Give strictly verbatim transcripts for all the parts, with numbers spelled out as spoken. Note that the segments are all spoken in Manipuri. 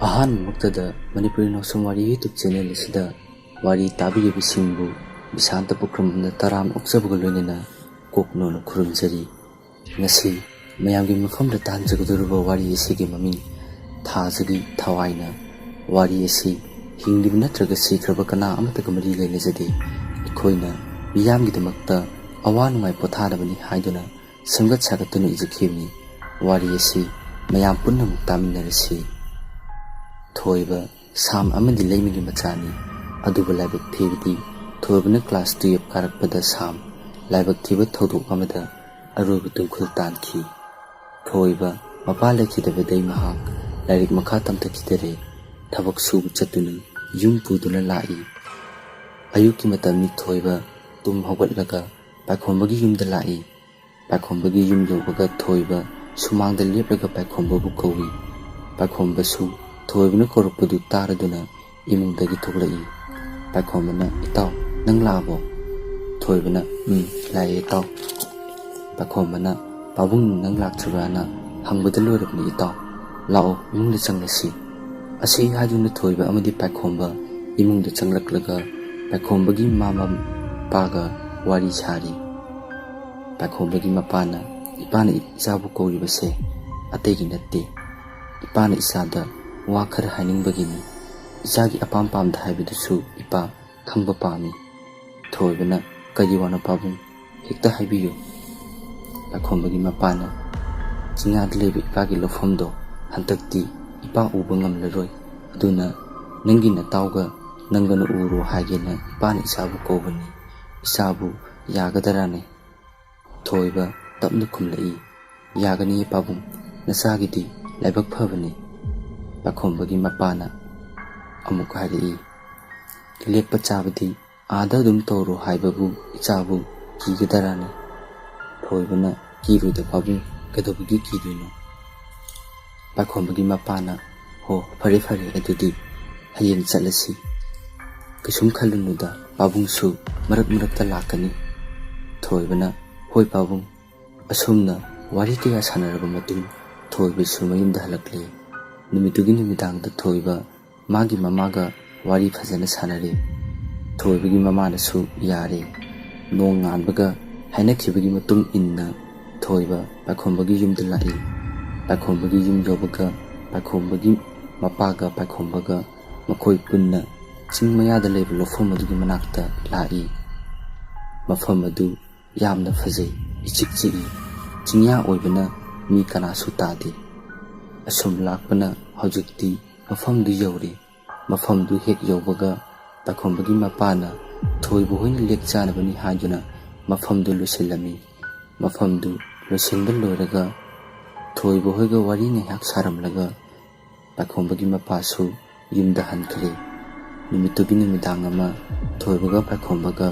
ꯑꯍꯥꯟꯕꯃꯛꯇꯗ ꯃꯅꯤꯄꯨꯔꯤ ꯅꯥꯎꯁꯨꯝ ꯋꯥꯔꯤ YouTube channel ꯑꯁꯤꯗ ꯋꯥꯔꯤ ꯇꯥꯕꯤꯔꯤꯕꯁꯤꯡꯕꯨ ꯕꯤꯁꯥꯟꯇ ꯄꯨꯈ꯭ꯔꯝꯕꯝꯅ ꯇꯔꯥꯝꯅ ꯑꯣꯛꯆꯕꯒ ꯂꯣꯏꯅꯅ ꯀꯣꯛ ꯅꯣꯟꯅ ꯈꯨꯔꯨꯝꯖꯔꯤ꯫ ꯉꯁꯤ ꯃꯌꯥꯝꯒꯤ ꯃꯐꯝꯗ ꯇꯥꯍꯟꯖꯒꯗꯧꯔꯤꯕ ꯋꯥꯔꯤ ꯑꯁꯤꯒꯤ ꯃꯃꯤꯡ ꯊꯥꯖꯒꯤ ꯊꯋꯥꯏꯅ꯫ ꯋꯥꯔꯤ ꯑꯁꯤ ꯍꯤꯡꯂꯤꯕ ꯅꯠꯇ꯭ꯔꯒ ꯁꯤꯈ꯭ꯔꯕ ꯀꯅꯥ ꯑꯃꯠꯇꯒ ꯃꯔꯤ ꯂꯩꯅꯖꯗꯦ꯫ ꯑꯩꯈꯣꯏꯅ ꯃꯤꯌꯥꯝꯒꯤꯗꯃꯛꯇ ꯑꯋꯥ ꯅꯨꯡꯉꯥꯏ ꯄꯣꯊꯥꯅꯕꯅꯤ ꯍꯥꯏꯗꯨꯅ ꯁꯦꯝꯒꯠ ꯁꯥꯒꯠꯇꯨꯅ ꯏꯖꯈꯤꯕꯅꯤ꯫ ꯋꯥꯔꯤ ꯑꯁꯤ ꯃꯌꯥꯝ ꯄꯨꯝꯅꯃꯛ ꯇꯥꯃꯤꯟꯅꯔꯁꯤ꯫ ꯊꯣꯏꯕ, ꯁꯥꯝ ꯑꯃꯗꯤ ꯂꯩꯃꯒꯤ ꯃꯆꯥꯅꯤ꯫ ꯑꯗꯨꯕꯨ ꯂꯥꯏꯕꯛ ꯊꯤꯕꯗꯤ ꯊꯣꯏꯕꯅ class twelve ꯀꯥꯔꯛꯄꯗ ꯁꯥꯝ ꯂꯥꯏꯕꯛ ꯊꯤꯕ ꯊꯧꯗꯣꯛ ꯑꯃꯗ ꯑꯔꯣꯏꯕ ꯇꯨꯡꯈꯨꯜ ꯇꯥꯟꯈꯤ꯫ ꯊꯣꯏꯕ ꯃꯄꯥ ꯂꯩꯈꯤꯗꯕꯗꯩ ꯃꯍꯥꯛ ꯂꯥꯏꯔꯤꯛ ꯃꯈꯥ ꯇꯝꯊꯈꯤꯗꯔꯦ꯫ ꯊꯕꯛ ꯁꯨꯕ ꯆꯠꯇꯨꯅ ꯌꯨꯝ ꯄꯨꯗꯨꯅ ꯂꯥꯛꯏ꯫ ꯑꯌꯨꯛꯀꯤ ꯃꯇꯝꯅꯤ꯫ ꯊꯣꯏꯕ ꯇꯨꯝ ꯍꯧꯒꯠꯂꯒ ꯄꯥꯏꯈꯣꯝꯕꯒꯤ ꯌꯨꯝꯗ ꯂꯥꯛꯏ꯫ ꯄꯥꯏꯈꯣꯝꯕꯒꯤ ꯌꯨꯝ ꯌꯧꯕꯒ ꯊꯣꯏꯕ ꯁꯨꯃꯥꯡꯗ ꯂꯦꯞꯂꯒ ꯄꯥꯏꯈꯣꯝꯕꯕꯨ ꯀꯧꯏ꯫ ꯄꯥꯏꯈꯣꯝꯕꯁꯨ ꯊꯣꯏꯕꯅ ꯀꯧꯔꯛꯄꯗꯨ ꯇꯥꯔꯗꯨꯅ ꯏꯃꯨꯡꯗꯒꯤ ꯊꯣꯛꯂꯛꯏ꯫ ꯄꯥꯏꯈꯣꯝꯕꯅ, "ꯏꯇꯥꯎ, ꯅꯪ ꯂꯥꯛꯑꯕꯣ?" ꯊꯣꯏꯕꯅ, "ꯎꯝ, ꯂꯥꯛꯑꯦ ꯏꯇꯥꯎ꯫" ꯄꯥꯏꯈꯣꯝꯕꯅ, "ꯄꯥꯕꯨꯡ ꯅꯪ ꯂꯥꯛꯇ꯭ꯔꯤꯕ꯭ꯔꯥꯅ ꯍꯪꯕꯗ ꯂꯣꯏꯔꯕꯅꯤ ꯏꯇꯥꯎ꯫ ꯂꯥꯛꯑꯣ, ꯏꯃꯨꯡꯗ ꯆꯪꯂꯁꯤ꯫" ꯑꯁꯤ ꯍꯥꯏꯗꯨꯅ ꯊꯣꯏꯕ ꯑꯃꯗꯤ ꯄꯥꯏꯈꯣꯝꯕ ꯏꯃꯨꯡꯗ ꯆꯪꯂꯛꯂꯒ ꯄꯥꯏꯈꯣꯝꯕꯒꯤ ꯃꯃꯥ ꯃꯄꯥꯒ ꯋꯥꯔꯤ ꯁꯥꯔꯤ꯫ ꯄꯥꯏꯈꯣꯝꯕꯒꯤ ꯃꯄꯥꯅ, "ꯏꯄꯥꯅ ꯏꯆꯥꯕꯨ ꯀꯧꯔꯤꯕꯁꯦ ꯑꯇꯩꯒꯤ ꯅꯠꯇꯦ꯫ ꯏꯄꯥꯅ ꯏꯆꯥꯗ ꯋꯥ ꯈꯔ ꯍꯥꯏꯅꯤꯡꯕꯒꯤꯅꯤ꯫ ꯏꯆꯥꯒꯤ ꯑꯄꯥꯝ ꯄꯥꯝꯗ ꯍꯥꯏꯕꯗꯨꯁꯨ ꯏꯄꯥ ꯈꯪꯕ ꯄꯥꯝꯃꯤ꯫" ꯊꯣꯏꯕꯅ, "ꯀꯔꯤ ꯋꯥꯅꯣ ꯄꯥꯕꯨꯡ? ꯍꯦꯛꯇ ꯍꯥꯏꯕꯤꯌꯨ꯫" ꯄꯥꯏꯈꯣꯝꯕꯒꯤ ꯃꯄꯥꯅ, "ꯆꯤꯡꯌꯥꯗ ꯂꯩꯕ ꯏꯄꯥꯒꯤ ꯂꯧꯐꯝꯗꯣ ꯍꯟꯗꯛꯇꯤ ꯏꯄꯥ ꯎꯕ ꯉꯝꯂꯔꯣꯏ꯫ ꯑꯗꯨꯅ ꯅꯪꯒꯤ ꯅꯇꯥꯎꯒ ꯅꯪꯒꯅ ꯎꯔꯣ ꯍꯥꯏꯒꯦꯅ ꯏꯄꯥꯅ ꯏꯆꯥꯕꯨ ꯀꯧꯕꯅꯤ꯫ ꯏꯆꯥꯕꯨ ꯌꯥꯒꯗꯔꯥꯅꯦ?" ꯊꯣꯏꯕ ꯇꯞꯅ ꯈꯨꯝꯂꯛꯏ, "ꯌꯥꯒꯅꯤꯌꯦ ꯄꯥꯕꯨꯡ, ꯅꯆꯥꯒꯤꯗꯤ ꯂꯥꯏꯕꯛ ꯐꯕꯅꯤ꯫" ꯄꯥꯏꯈꯣꯝꯕꯒꯤ ꯃꯄꯥꯅ ꯑꯃꯨꯛ ꯍꯥꯏꯔꯛꯏ, "ꯂꯦꯛꯄ ꯆꯥꯕꯗꯤ ꯑꯥꯗ ꯑꯗꯨꯝ ꯇꯧꯔꯣ ꯍꯥꯏꯕꯕꯨ ꯏꯆꯥꯕꯨ ꯀꯤꯒꯗ꯭ꯔꯥꯅꯦ?" ꯊꯣꯏꯕꯅ, "ꯀꯤꯔꯣꯏꯗ ꯄꯥꯕꯨꯡ, ꯀꯩꯗꯧꯕꯒꯤ ꯀꯤꯗꯣꯏꯅꯣ?" ꯄꯥꯏꯈꯣꯝꯕꯒꯤ ꯃꯄꯥꯅ, "ꯍꯣ, ꯐꯔꯦ ꯐꯔꯦ, ꯑꯗꯨꯗꯤ ꯍꯌꯦꯡ ꯆꯠꯂꯁꯤ꯫ ꯀꯩꯁꯨꯝ ꯈꯜꯂꯨꯅꯨꯗ, ꯄꯥꯕꯨꯡꯁꯨ ꯃꯔꯛ ꯃꯔꯛꯇ ꯂꯥꯛꯀꯅꯤ꯫" ꯊꯣꯏꯕꯅ, "ꯍꯣꯏ ꯄꯥꯕꯨꯡ꯫" ꯑꯁꯨꯝꯅ ꯋꯥꯔꯤ ꯀꯌꯥ ꯁꯥꯟꯅꯔꯕ ꯃꯇꯨꯡ ꯊꯣꯏꯕꯁꯨ ꯃꯌꯨꯝꯗ ꯍꯜꯂꯛꯂꯦ꯫ ꯅꯨꯃꯤꯠꯇꯨꯒꯤ ꯅꯨꯃꯤꯗꯥꯡꯗ ꯊꯣꯏꯕ ꯃꯥꯒꯤ ꯃꯃꯥꯒ ꯋꯥꯔꯤ ꯐꯖꯅ ꯁꯥꯟꯅꯔꯦ꯫ ꯊꯣꯏꯕꯒꯤ ꯃꯃꯥꯅꯁꯨ ꯌꯥꯔꯦ꯫ ꯅꯣꯡ ꯉꯥꯟꯕꯒ ꯍꯥꯏꯅꯈꯤꯕꯒꯤ ꯃꯇꯨꯡ ꯏꯟꯅ ꯊꯣꯏꯕ ꯄꯥꯏꯈꯣꯝꯕꯒꯤ ꯌꯨꯝꯗ ꯂꯥꯛꯏ꯫ ꯄꯥꯏꯈꯣꯝꯕꯒꯤ ꯌꯨꯝ ꯌꯧꯕꯒ ꯄꯥꯏꯈꯣꯝꯕꯒꯤ ꯃꯄꯥꯒ ꯄꯥꯏꯈꯣꯝꯕꯒ ꯃꯈꯣꯏ ꯄꯨꯟꯅ ꯆꯤꯡ ꯃꯌꯥꯗ ꯂꯩꯕ ꯂꯧꯐꯝ ꯑꯗꯨꯒꯤ ꯃꯅꯥꯛꯇ ꯂꯥꯛꯏ꯫ ꯃꯐꯝ ꯑꯗꯨ ꯌꯥꯝꯅ ꯐꯖꯩ, ꯏꯆꯤꯛ ꯆꯤꯛꯏ꯫ ꯆꯤꯡꯌꯥ ꯑꯣꯏꯕꯅ ꯃꯤ ꯀꯅꯥꯁꯨ ꯇꯥꯗꯦ꯫ ꯑꯁꯨꯝ ꯂꯥꯛꯄꯅ ꯍꯧꯖꯤꯛꯇꯤ ꯃꯐꯝꯗꯨ ꯌꯧꯔꯦ꯫ ꯃꯐꯝꯗꯨ ꯍꯦꯛ ꯌꯧꯕꯒ ꯄꯥꯏꯈꯣꯝꯕꯒꯤ ꯃꯄꯥꯅ ꯊꯣꯏꯕ ꯍꯣꯏꯅ ꯂꯦꯛ ꯆꯥꯅꯕꯅꯤ ꯍꯥꯏꯗꯨꯅ ꯃꯐꯝꯗꯨ ꯂꯣꯏꯁꯤꯜꯂꯝꯃꯤ꯫ ꯃꯐꯝꯗꯨ ꯂꯣꯏꯁꯤꯟꯕ ꯂꯣꯏꯔꯒ ꯊꯣꯏꯕ ꯍꯣꯏꯒ ꯋꯥꯔꯤ ꯉꯥꯏꯍꯥꯛ ꯁꯥꯔꯝꯂꯒ ꯄꯥꯏꯈꯣꯝꯕꯒꯤ ꯃꯄꯥꯁꯨ ꯌꯨꯝꯗ ꯍꯟꯈ꯭ꯔꯦ꯫ ꯅꯨꯃꯤꯠꯇꯨꯒꯤ ꯅꯨꯃꯤꯗꯥꯡ ꯑꯃ ꯊꯣꯏꯕꯒ ꯄꯥꯏꯈꯣꯝꯕꯒ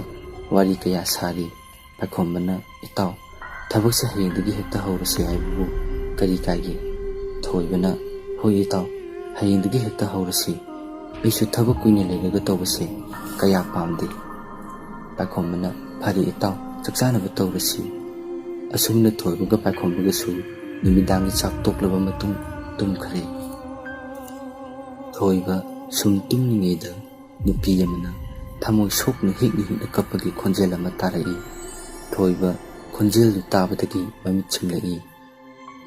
ꯋꯥꯔꯤ ꯀꯌꯥ ꯁꯥꯔꯤ꯫ ꯄꯥꯏꯈꯣꯝꯕꯅ, "ꯏꯇꯥꯎ, ꯊꯕꯛꯁꯦ ꯍꯌꯦꯡꯗꯒꯤ ꯍꯦꯛꯇ ꯍꯧꯔꯁꯦ ꯍꯥꯏꯕꯕꯨ ꯀꯔꯤ ꯀꯥꯏꯒꯦ?" ꯊꯣꯏꯕꯅ, "ꯍꯣꯏ ꯏꯇꯥꯎ, ꯍꯌꯦꯡꯗꯒꯤ ꯍꯦꯛꯇ ꯍꯧꯔꯁꯤ꯫ ꯑꯩꯁꯨ ꯊꯕꯛ ꯀꯨꯏꯅ ꯂꯩꯔꯒ ꯇꯧꯕꯁꯦ ꯀꯌꯥ ꯄꯥꯝꯗꯦ꯫" ꯄꯥꯏꯈꯣꯝꯕꯅ, "ꯐꯔꯦ ꯏꯇꯥꯎ, ꯆꯥꯛ ꯆꯥꯅꯕ ꯇꯧꯔꯁꯤ꯫" ꯑꯁꯨꯝꯅ ꯊꯣꯏꯕꯒ ꯄꯥꯏꯈꯣꯝꯕꯒꯁꯨ ꯅꯨꯃꯤꯗꯥꯡꯒꯤ ꯆꯥꯛ ꯇꯣꯛꯂꯕ ꯃꯇꯨꯡ ꯇꯨꯝꯈ꯭ꯔꯦ꯫ ꯊꯣꯏꯕ ꯁꯨꯝ ꯇꯨꯝꯂꯤꯉꯩꯗ ꯅꯨꯄꯤ ꯑꯃꯅ ꯊꯃꯣꯏ ꯁꯣꯛꯅ ꯍꯤꯛꯅ ꯍꯤꯛꯅ ꯀꯞꯄꯒꯤ ꯈꯣꯟꯖꯦꯜ ꯑꯃ ꯇꯥꯔꯛꯏ꯫ ꯊꯣꯏꯕ ꯈꯣꯟꯖꯦꯜꯗꯨ ꯇꯥꯕꯗꯒꯤ ꯃꯃꯤꯠ ꯁꯤꯡꯂꯛꯏ꯫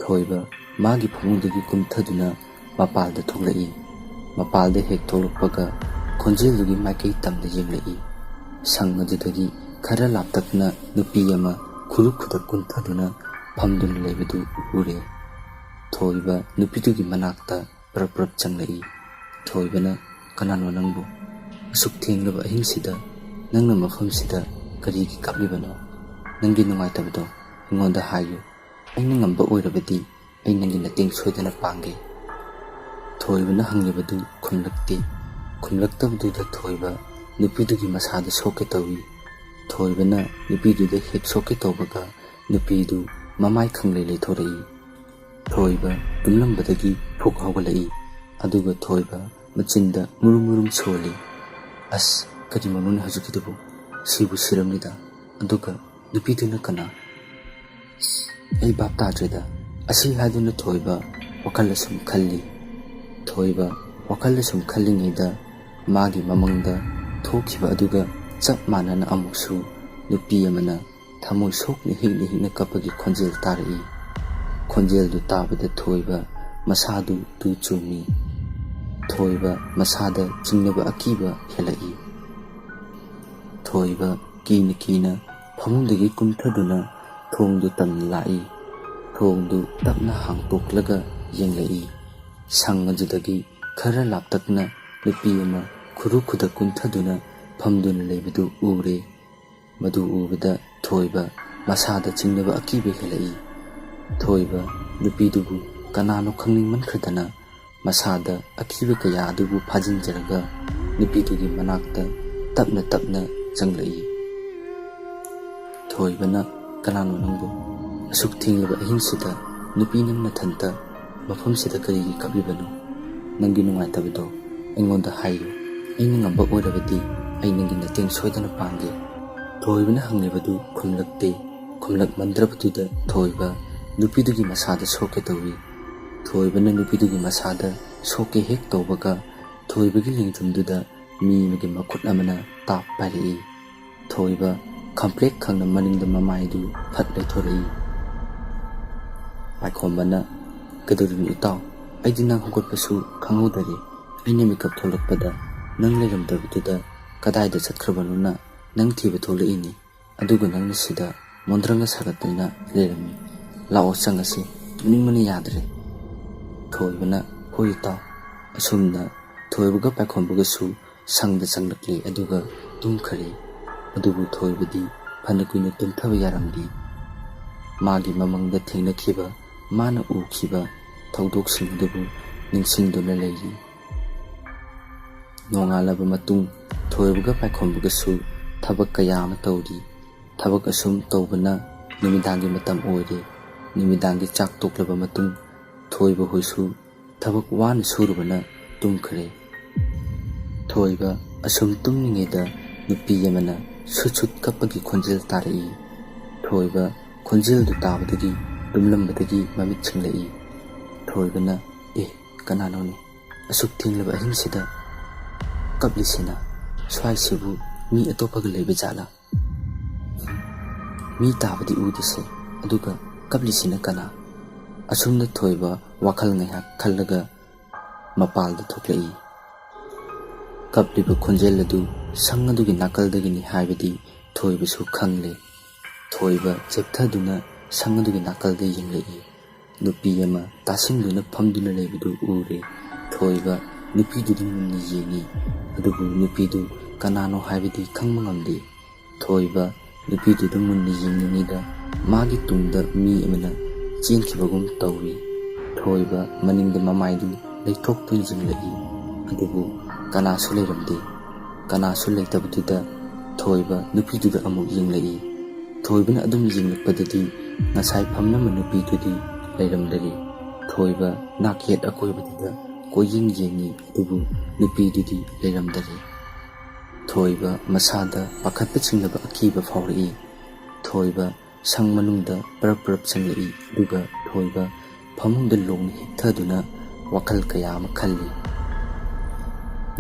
ꯊꯣꯏꯕ ꯃꯥꯒꯤ ꯐꯃꯨꯡꯗꯒꯤ ꯀꯨꯝꯊꯗꯨꯅ ꯃꯄꯥꯜꯗ ꯊꯣꯛꯂꯛꯏ꯫ ꯃꯄꯥꯜꯗ ꯍꯦꯛ ꯊꯣꯛꯂꯛꯄꯒ ꯈꯣꯟꯖꯦꯜꯗꯨꯒꯤ ꯃꯥꯏꯀꯩ ꯇꯝꯅ ꯌꯦꯡꯂꯛꯏ꯫ ꯁꯪ ꯑꯗꯨꯗꯒꯤ ꯈꯔ ꯂꯥꯞꯇꯛꯅ ꯅꯨꯄꯤ ꯑꯃ ꯈꯨꯔꯨ ꯈꯨꯗꯛ ꯀꯨꯟꯊꯗꯨꯅ ꯐꯝꯗꯨꯅ ꯂꯩꯕꯗꯨ ꯎꯔꯦ꯫ ꯊꯣꯏꯕ ꯅꯨꯄꯤꯗꯨꯒꯤ ꯃꯅꯥꯛꯇ ꯄ꯭ꯔꯞ ꯄ꯭ꯔꯞ ꯆꯪꯂꯛꯏ꯫ ꯊꯣꯏꯕꯅ, "ꯀꯅꯥꯅꯣ ꯅꯪꯕꯨ? ꯑꯁꯨꯛ ꯊꯦꯡꯂꯕ ꯑꯍꯤꯡꯁꯤꯗ ꯅꯪꯅ ꯃꯐꯝꯁꯤꯗ ꯀꯔꯤꯒꯤ ꯀꯞꯂꯤꯕꯅꯣ? ꯅꯪꯒꯤ ꯅꯨꯡꯉꯥꯏꯇꯕꯗꯣ ꯑꯩꯉꯣꯟꯗ ꯍꯥꯏꯌꯨ꯫ ꯑꯩꯅ ꯉꯝꯕ ꯑꯣꯏꯔꯕꯗꯤ ꯑꯩ ꯅꯪꯒꯤ ꯃꯇꯦꯡ ꯁꯣꯏꯗꯅ ꯄꯥꯡꯒꯦ꯫" ꯊꯣꯏꯕꯅ ꯍꯪꯂꯤꯕꯗꯨ ꯈꯨꯝꯂꯛꯇꯦ꯫ ꯈꯨꯝꯂꯛꯇꯕꯗꯨꯗ ꯊꯣꯏꯕ ꯅꯨꯄꯤꯗꯨꯒꯤ ꯃꯁꯥꯗ ꯁꯣꯛꯀꯦ ꯇꯧꯏ꯫ ꯊꯣꯏꯕꯅ ꯅꯨꯄꯤꯗꯨꯗ ꯍꯦꯛ ꯁꯣꯛꯀꯦ ꯇꯧꯕꯒ ꯅꯨꯄꯤꯗꯨ ꯃꯃꯥꯏ ꯈꯪꯂꯩ ꯂꯩꯊꯣꯔꯛꯏ꯫ ꯊꯣꯏꯕ ꯇꯨꯝꯂꯝꯕꯗꯒꯤ ꯐꯨꯛ ꯍꯧꯒꯠꯂꯛꯏ꯫ ꯑꯗꯨꯒ ꯊꯣꯏꯕ ꯃꯆꯤꯟꯗ ꯃꯨꯔꯨꯝ ꯃꯨꯔꯨꯝ ꯁꯣꯜꯂꯤ꯫ "ꯑꯁ, ꯀꯔꯤ ꯃꯔꯣꯅꯤ ꯍꯧꯖꯤꯛꯀꯤꯗꯨꯕꯨ? ꯁꯤꯕꯨ ꯁꯤꯔꯝꯂꯤꯗ꯫ ꯑꯗꯨꯒ ꯅꯨꯄꯤꯗꯨꯅ ꯀꯅꯥ? ꯑꯩ ꯚꯥꯞ ꯇꯥꯗ꯭ꯔꯦꯗ꯫" ꯑꯁꯤ ꯍꯥꯏꯗꯨꯅ ꯊꯣꯏꯕ ꯋꯥꯈꯜ ꯑꯁꯨꯝ ꯈꯜꯂꯤ꯫ ꯊꯣꯏꯕ ꯋꯥꯈꯜꯗ ꯁꯨꯝ ꯈꯜꯂꯤꯉꯩꯗ ꯃꯥꯒꯤ ꯃꯃꯪꯗ ꯊꯣꯛꯈꯤꯕ ꯑꯗꯨꯒ ꯆꯞ ꯃꯥꯟꯅꯅ ꯑꯃꯨꯛꯁꯨ ꯅꯨꯄꯤ ꯑꯃꯅ ꯊꯃꯣꯏ ꯁꯣꯛꯅ ꯍꯤꯛꯅ ꯍꯤꯛꯅ ꯀꯞꯄꯒꯤ ꯈꯣꯟꯖꯦꯜ ꯇꯥꯔꯛꯏ꯫ ꯈꯣꯟꯖꯦꯜꯗꯨ ꯇꯥꯕꯗ ꯊꯣꯏꯕ ꯃꯁꯥꯗꯨ ꯇꯨ ꯆꯨꯝꯃꯤ꯫ ꯊꯣꯏꯕ ꯃꯁꯥꯗ ꯆꯤꯡꯅꯕ ꯑꯀꯤꯕ ꯍꯦꯜꯂꯛꯏ꯫ ꯊꯣꯏꯕ ꯀꯤꯅ ꯀꯤꯅ ꯐꯃꯨꯡꯗꯒꯤ ꯀꯨꯝꯊꯗꯨꯅ ꯊꯣꯡꯗꯨ ꯇꯝꯅ ꯂꯥꯛꯏ꯫ ꯊꯣꯡꯗꯨ ꯇꯞꯅ ꯍꯥꯡꯇꯣꯛꯂꯒ ꯌꯦꯡꯂꯛꯏ꯫ ꯁꯪ ꯑꯗꯨꯗꯒꯤ ꯈꯔ ꯂꯥꯞꯇꯛꯅ ꯅꯨꯄꯤ ꯑꯃ ꯈꯨꯔꯨ ꯈꯨꯗꯛ ꯀꯨꯟꯊꯗꯨꯅ ꯐꯝꯗꯨꯅ ꯂꯩꯕꯗꯨ ꯎꯔꯦ꯫ ꯃꯗꯨ ꯎꯕꯗ ꯊꯣꯏꯕ ꯃꯁꯥꯗ ꯆꯤꯡꯅꯕ ꯑꯀꯤꯕ ꯍꯦꯜꯂꯛꯏ꯫ ꯊꯣꯏꯕ ꯅꯨꯄꯤꯗꯨꯕꯨ ꯀꯅꯥꯅꯣ ꯈꯪꯅꯤꯡꯃꯟꯈ꯭ꯔꯗꯅ ꯃꯁꯥꯗ ꯑꯀꯤꯕ ꯀꯌꯥ ꯑꯗꯨꯕꯨ ꯐꯥꯖꯤꯟꯖꯔꯒ ꯅꯨꯄꯤꯗꯨꯒꯤ ꯃꯅꯥꯛꯇ ꯇꯞꯅ ꯇꯞꯅ ꯆꯪꯂꯛꯏ꯫ ꯊꯣꯏꯕꯅ, "ꯀꯅꯥꯅꯣ ꯅꯪꯕꯨ? ꯑꯁꯨꯛ ꯊꯦꯡꯂꯕ ꯑꯍꯤꯡꯁꯤꯗ ꯅꯨꯄꯤ ꯅꯪ ꯅꯊꯟꯇ ꯃꯐꯝꯁꯤꯗ ꯀꯔꯤꯒꯤ ꯀꯞꯂꯤꯕꯅꯣ? ꯅꯪꯒꯤ ꯅꯨꯡꯉꯥꯏꯇꯕꯗꯣ ꯑꯩꯉꯣꯟꯗ ꯍꯥꯏꯌꯨ꯫ ꯑꯩꯅ ꯉꯝꯕ ꯑꯣꯏꯔꯕꯗꯤ ꯑꯩ ꯅꯪꯒꯤ ꯃꯇꯦꯡ ꯁꯣꯏꯗꯅ ꯄꯥꯡꯒꯦ꯫" ꯊꯣꯏꯕꯅ ꯍꯪꯂꯤꯕꯗꯨ ꯈꯨꯝꯂꯛꯇꯦ꯫ ꯈꯨꯝꯂꯛꯃꯟꯗ꯭ꯔꯕꯗꯨꯗ ꯊꯣꯏꯕ ꯅꯨꯄꯤꯗꯨꯒꯤ ꯃꯁꯥꯗ ꯁꯣꯛꯀꯦ ꯇꯧꯏ꯫ ꯊꯣꯏꯕꯅ ꯅꯨꯄꯤꯗꯨꯒꯤ ꯃꯁꯥꯗ ꯁꯣꯛꯀꯦ ꯍꯦꯛ ꯇꯧꯕꯒ ꯊꯣꯏꯕꯒꯤ ꯂꯦꯡꯖꯨꯝꯗꯨꯗ ꯃꯤ ꯑꯃꯒꯤ ꯃꯈꯨꯠ ꯑꯃꯅ ꯇꯥꯞ ꯄꯥꯏꯔꯛꯏ꯫ ꯊꯣꯏꯕ ꯈꯝꯄ꯭ꯂꯦꯛ ꯈꯪꯅ ꯃꯅꯤꯡꯗ ꯃꯃꯥꯏꯗꯨ ꯐꯠ ꯂꯩꯊꯣꯔꯛꯏ꯫ ꯄꯥꯏꯈꯣꯝꯕꯅ, "ꯀꯩꯗꯧꯔꯤꯅꯣ ꯏꯇꯥꯎ? ꯑꯩꯗꯤ ꯅꯪ ꯍꯧꯒꯠꯄꯁꯨ ꯈꯪꯍꯧꯗꯔꯦ꯫ ꯑꯩꯅ ꯃꯤꯀꯞ ꯊꯣꯛꯂꯛꯄꯗ ꯅꯪ ꯂꯩꯔꯝꯗꯕꯗꯨꯗ ꯀꯗꯥꯏꯗ ꯆꯠꯈ꯭ꯔꯕꯅꯣꯅ ꯅꯪ ꯊꯤꯕ ꯊꯣꯛꯂꯛꯏꯅꯤ꯫ ꯑꯗꯨꯒ ꯅꯪꯅ ꯁꯤꯗ ꯃꯣꯟꯗ꯭ꯔꯪꯒ ꯁꯥꯒꯠꯇꯅ ꯂꯩꯔꯝꯃꯤ꯫ ꯂꯥꯛꯑꯣ ꯆꯪꯉꯁꯤ, ꯇꯨꯝꯅꯤꯡꯕꯅ ꯌꯥꯗ꯭ꯔꯦ꯫" ꯊꯣꯏꯕꯅ, "ꯍꯣꯏ ꯏꯇꯥꯎ꯫" ꯑꯁꯨꯝꯅ ꯊꯣꯏꯕꯒ ꯄꯥꯏꯈꯣꯝꯕꯒꯁꯨ ꯁꯪꯗ ꯆꯪꯂꯛꯂꯦ, ꯑꯗꯨꯒ ꯇꯨꯝꯈꯔꯦ꯫ ꯑꯗꯨꯕꯨ ꯊꯣꯏꯕꯗꯤ ꯐꯅ ꯀꯨꯏꯅ ꯇꯨꯝꯊꯕ ꯌꯥꯔꯝꯗꯦ꯫ ꯃꯥꯒꯤ ꯃꯃꯪꯗ ꯊꯦꯡꯅꯈꯤꯕ, ꯃꯥꯅ ꯎꯈꯤꯕ ꯊꯧꯗꯣꯛꯁꯤꯡ ꯑꯗꯨꯕꯨ ꯅꯤꯡꯁꯤꯡꯗꯨꯅ ꯂꯩꯔꯤ꯫ ꯅꯣꯡꯉꯥꯜꯂꯕ ꯃꯇꯨꯡ ꯊꯣꯏꯕꯒ ꯄꯥꯏꯈꯣꯝꯕꯒꯁꯨ ꯊꯕꯛ ꯀꯌꯥ ꯑꯃ ꯇꯧꯔꯤ꯫ ꯊꯕꯛ ꯑꯁꯨꯝ ꯇꯧꯕꯅ ꯅꯨꯃꯤꯗꯥꯡꯒꯤ ꯃꯇꯝ ꯑꯣꯏꯔꯦ꯫ ꯅꯨꯃꯤꯗꯥꯡꯒꯤ ꯆꯥꯛ ꯇꯣꯛꯂꯕ ꯃꯇꯨꯡ ꯊꯣꯏꯕ ꯍꯣꯏꯁꯨ ꯊꯕꯛ ꯋꯥꯅ ꯁꯨꯔꯨꯕꯅ ꯇꯨꯝꯈ꯭ꯔꯦ꯫ ꯊꯣꯏꯕ ꯑꯁꯨꯝ ꯇꯨꯝꯂꯤꯉꯩꯗ ꯅꯨꯄꯤ ꯑꯃꯅ ꯁꯨꯠ ꯁꯨꯠ ꯀꯞꯄꯒꯤ ꯈꯣꯟꯖꯦꯜ ꯇꯥꯔꯛꯏ꯫ ꯊꯣꯏꯕ ꯈꯣꯟꯖꯦꯜꯗꯨ ꯇꯥꯕꯗꯒꯤ ꯇꯨꯝꯂꯝꯕꯗꯒꯤ ꯃꯃꯤꯠ ꯁꯤꯡꯂꯛꯏ꯫ ꯊꯣꯏꯕꯅ, "ꯑꯦ, ꯀꯅꯥꯅꯣꯅꯦ? ꯑꯁꯨꯛ ꯊꯦꯡꯂꯕ ꯑꯍꯤꯡꯁꯤꯗ ꯀꯞꯂꯤꯁꯤꯅ? ꯁ꯭ꯋꯥꯏꯁꯤꯕꯨ ꯃꯤ ꯑꯇꯣꯞꯄꯒ ꯂꯩꯕ ꯖꯥꯠꯂꯥ? ꯃꯤ ꯇꯥꯕꯗꯤ ꯎꯗꯦꯁꯦ, ꯑꯗꯨꯒ ꯀꯞꯂꯤꯁꯤꯅ ꯀꯅꯥ? ꯑꯁꯨꯝꯅ ꯊꯣꯏꯕ ꯋꯥꯈꯜ ꯉꯥꯏꯍꯥꯛ ꯈꯜꯂꯒ ꯃꯄꯥꯜꯗ ꯊꯣꯛꯂꯛꯏ꯫ ꯀꯞꯂꯤꯕ ꯈꯣꯟꯖꯦꯜ ꯑꯗꯨ ꯁꯪ ꯑꯗꯨꯒꯤ ꯅꯥꯀꯜꯗꯒꯤꯅꯤ ꯍꯥꯏꯕꯗꯤ ꯊꯣꯏꯕꯁꯨ ꯈꯪꯂꯦ꯫ ꯊꯣꯏꯕ ꯆꯦꯞꯊꯗꯨꯅ ꯁꯪ ꯑꯗꯨꯒꯤ ꯅꯥꯀꯜꯗ ꯌꯦꯡꯂꯛꯏ꯫ ꯅꯨꯄꯤ ꯑꯃ ꯇꯥꯁꯤꯟꯗꯨꯅ ꯐꯝꯗꯨꯅ ꯂꯩꯕꯗꯨ ꯎꯔꯦ꯫ ꯊꯣꯏꯕ ꯅꯨꯄꯤꯗꯨꯗ ꯃꯨꯟꯅ ꯌꯦꯡꯉꯤ, ꯑꯗꯨꯕꯨ ꯅꯨꯄꯤꯗꯨ ꯀꯅꯥꯅꯣ ꯍꯥꯏꯕꯗꯤ ꯈꯪꯕ ꯉꯝꯗꯦ꯫ ꯊꯣꯏꯕ ꯅꯨꯄꯤꯗꯨꯗ ꯃꯨꯟꯅ ꯌꯦꯡꯂꯤꯉꯩꯗ ꯃꯥꯒꯤ ꯇꯨꯡꯗ ꯃꯤ ꯑꯃꯅ ꯆꯦꯟꯈꯤꯕꯒꯨꯝ ꯇꯧꯏ꯫ ꯊꯣꯏꯕ ꯃꯅꯤꯡꯗ ꯃꯃꯥꯏꯗꯨ ꯂꯩꯊꯣꯛꯇꯨꯅ ꯌꯦꯡꯂꯛꯏ, ꯑꯗꯨꯕꯨ ꯀꯅꯥꯁꯨ ꯂꯩꯔꯝꯗꯦ꯫ ꯀꯅꯥꯁꯨ ꯂꯩꯇꯕꯗꯨꯗ ꯊꯣꯏꯕ ꯅꯨꯄꯤꯗꯨꯗ ꯑꯃꯨꯛ ꯌꯦꯡꯂꯛꯏ꯫ ꯊꯣꯏꯕꯅ ꯑꯗꯨꯝ ꯌꯦꯡꯂꯛꯄꯗꯗꯤ ꯉꯁꯥꯏ ꯐꯝꯂꯝꯕ ꯅꯨꯄꯤꯗꯨꯗꯤ ꯂꯩꯔꯝꯗꯔꯦ꯫ ꯊꯣꯏꯕ ꯅꯥꯛ ꯌꯦꯠ ꯑꯀꯣꯏꯕꯗꯨꯗ ꯀꯣꯏꯌꯦꯡ ꯌꯦꯡꯉꯤ, ꯑꯗꯨꯕꯨ ꯅꯨꯄꯤꯗꯨꯗꯤ ꯂꯩꯔꯝꯗꯔꯦ꯫ ꯊꯣꯏꯕ ꯃꯁꯥꯗ ꯄꯥꯈꯠꯄ ꯆꯤꯡꯅꯕ ꯑꯀꯤꯕ ꯐꯥꯎꯔꯛꯏ꯫ ꯊꯣꯏꯕ ꯁꯪ ꯃꯅꯨꯡꯗ ꯄꯔꯞ ꯄꯔꯞ ꯆꯪꯂꯛꯏ, ꯑꯗꯨꯒ ꯊꯣꯏꯕ ꯐꯃꯨꯡꯗ ꯂꯣꯡꯅ ꯍꯤꯞꯊꯗꯨꯅ ꯋꯥꯈꯜ ꯀꯌꯥ ꯑꯃ ꯈꯜꯂꯤ꯫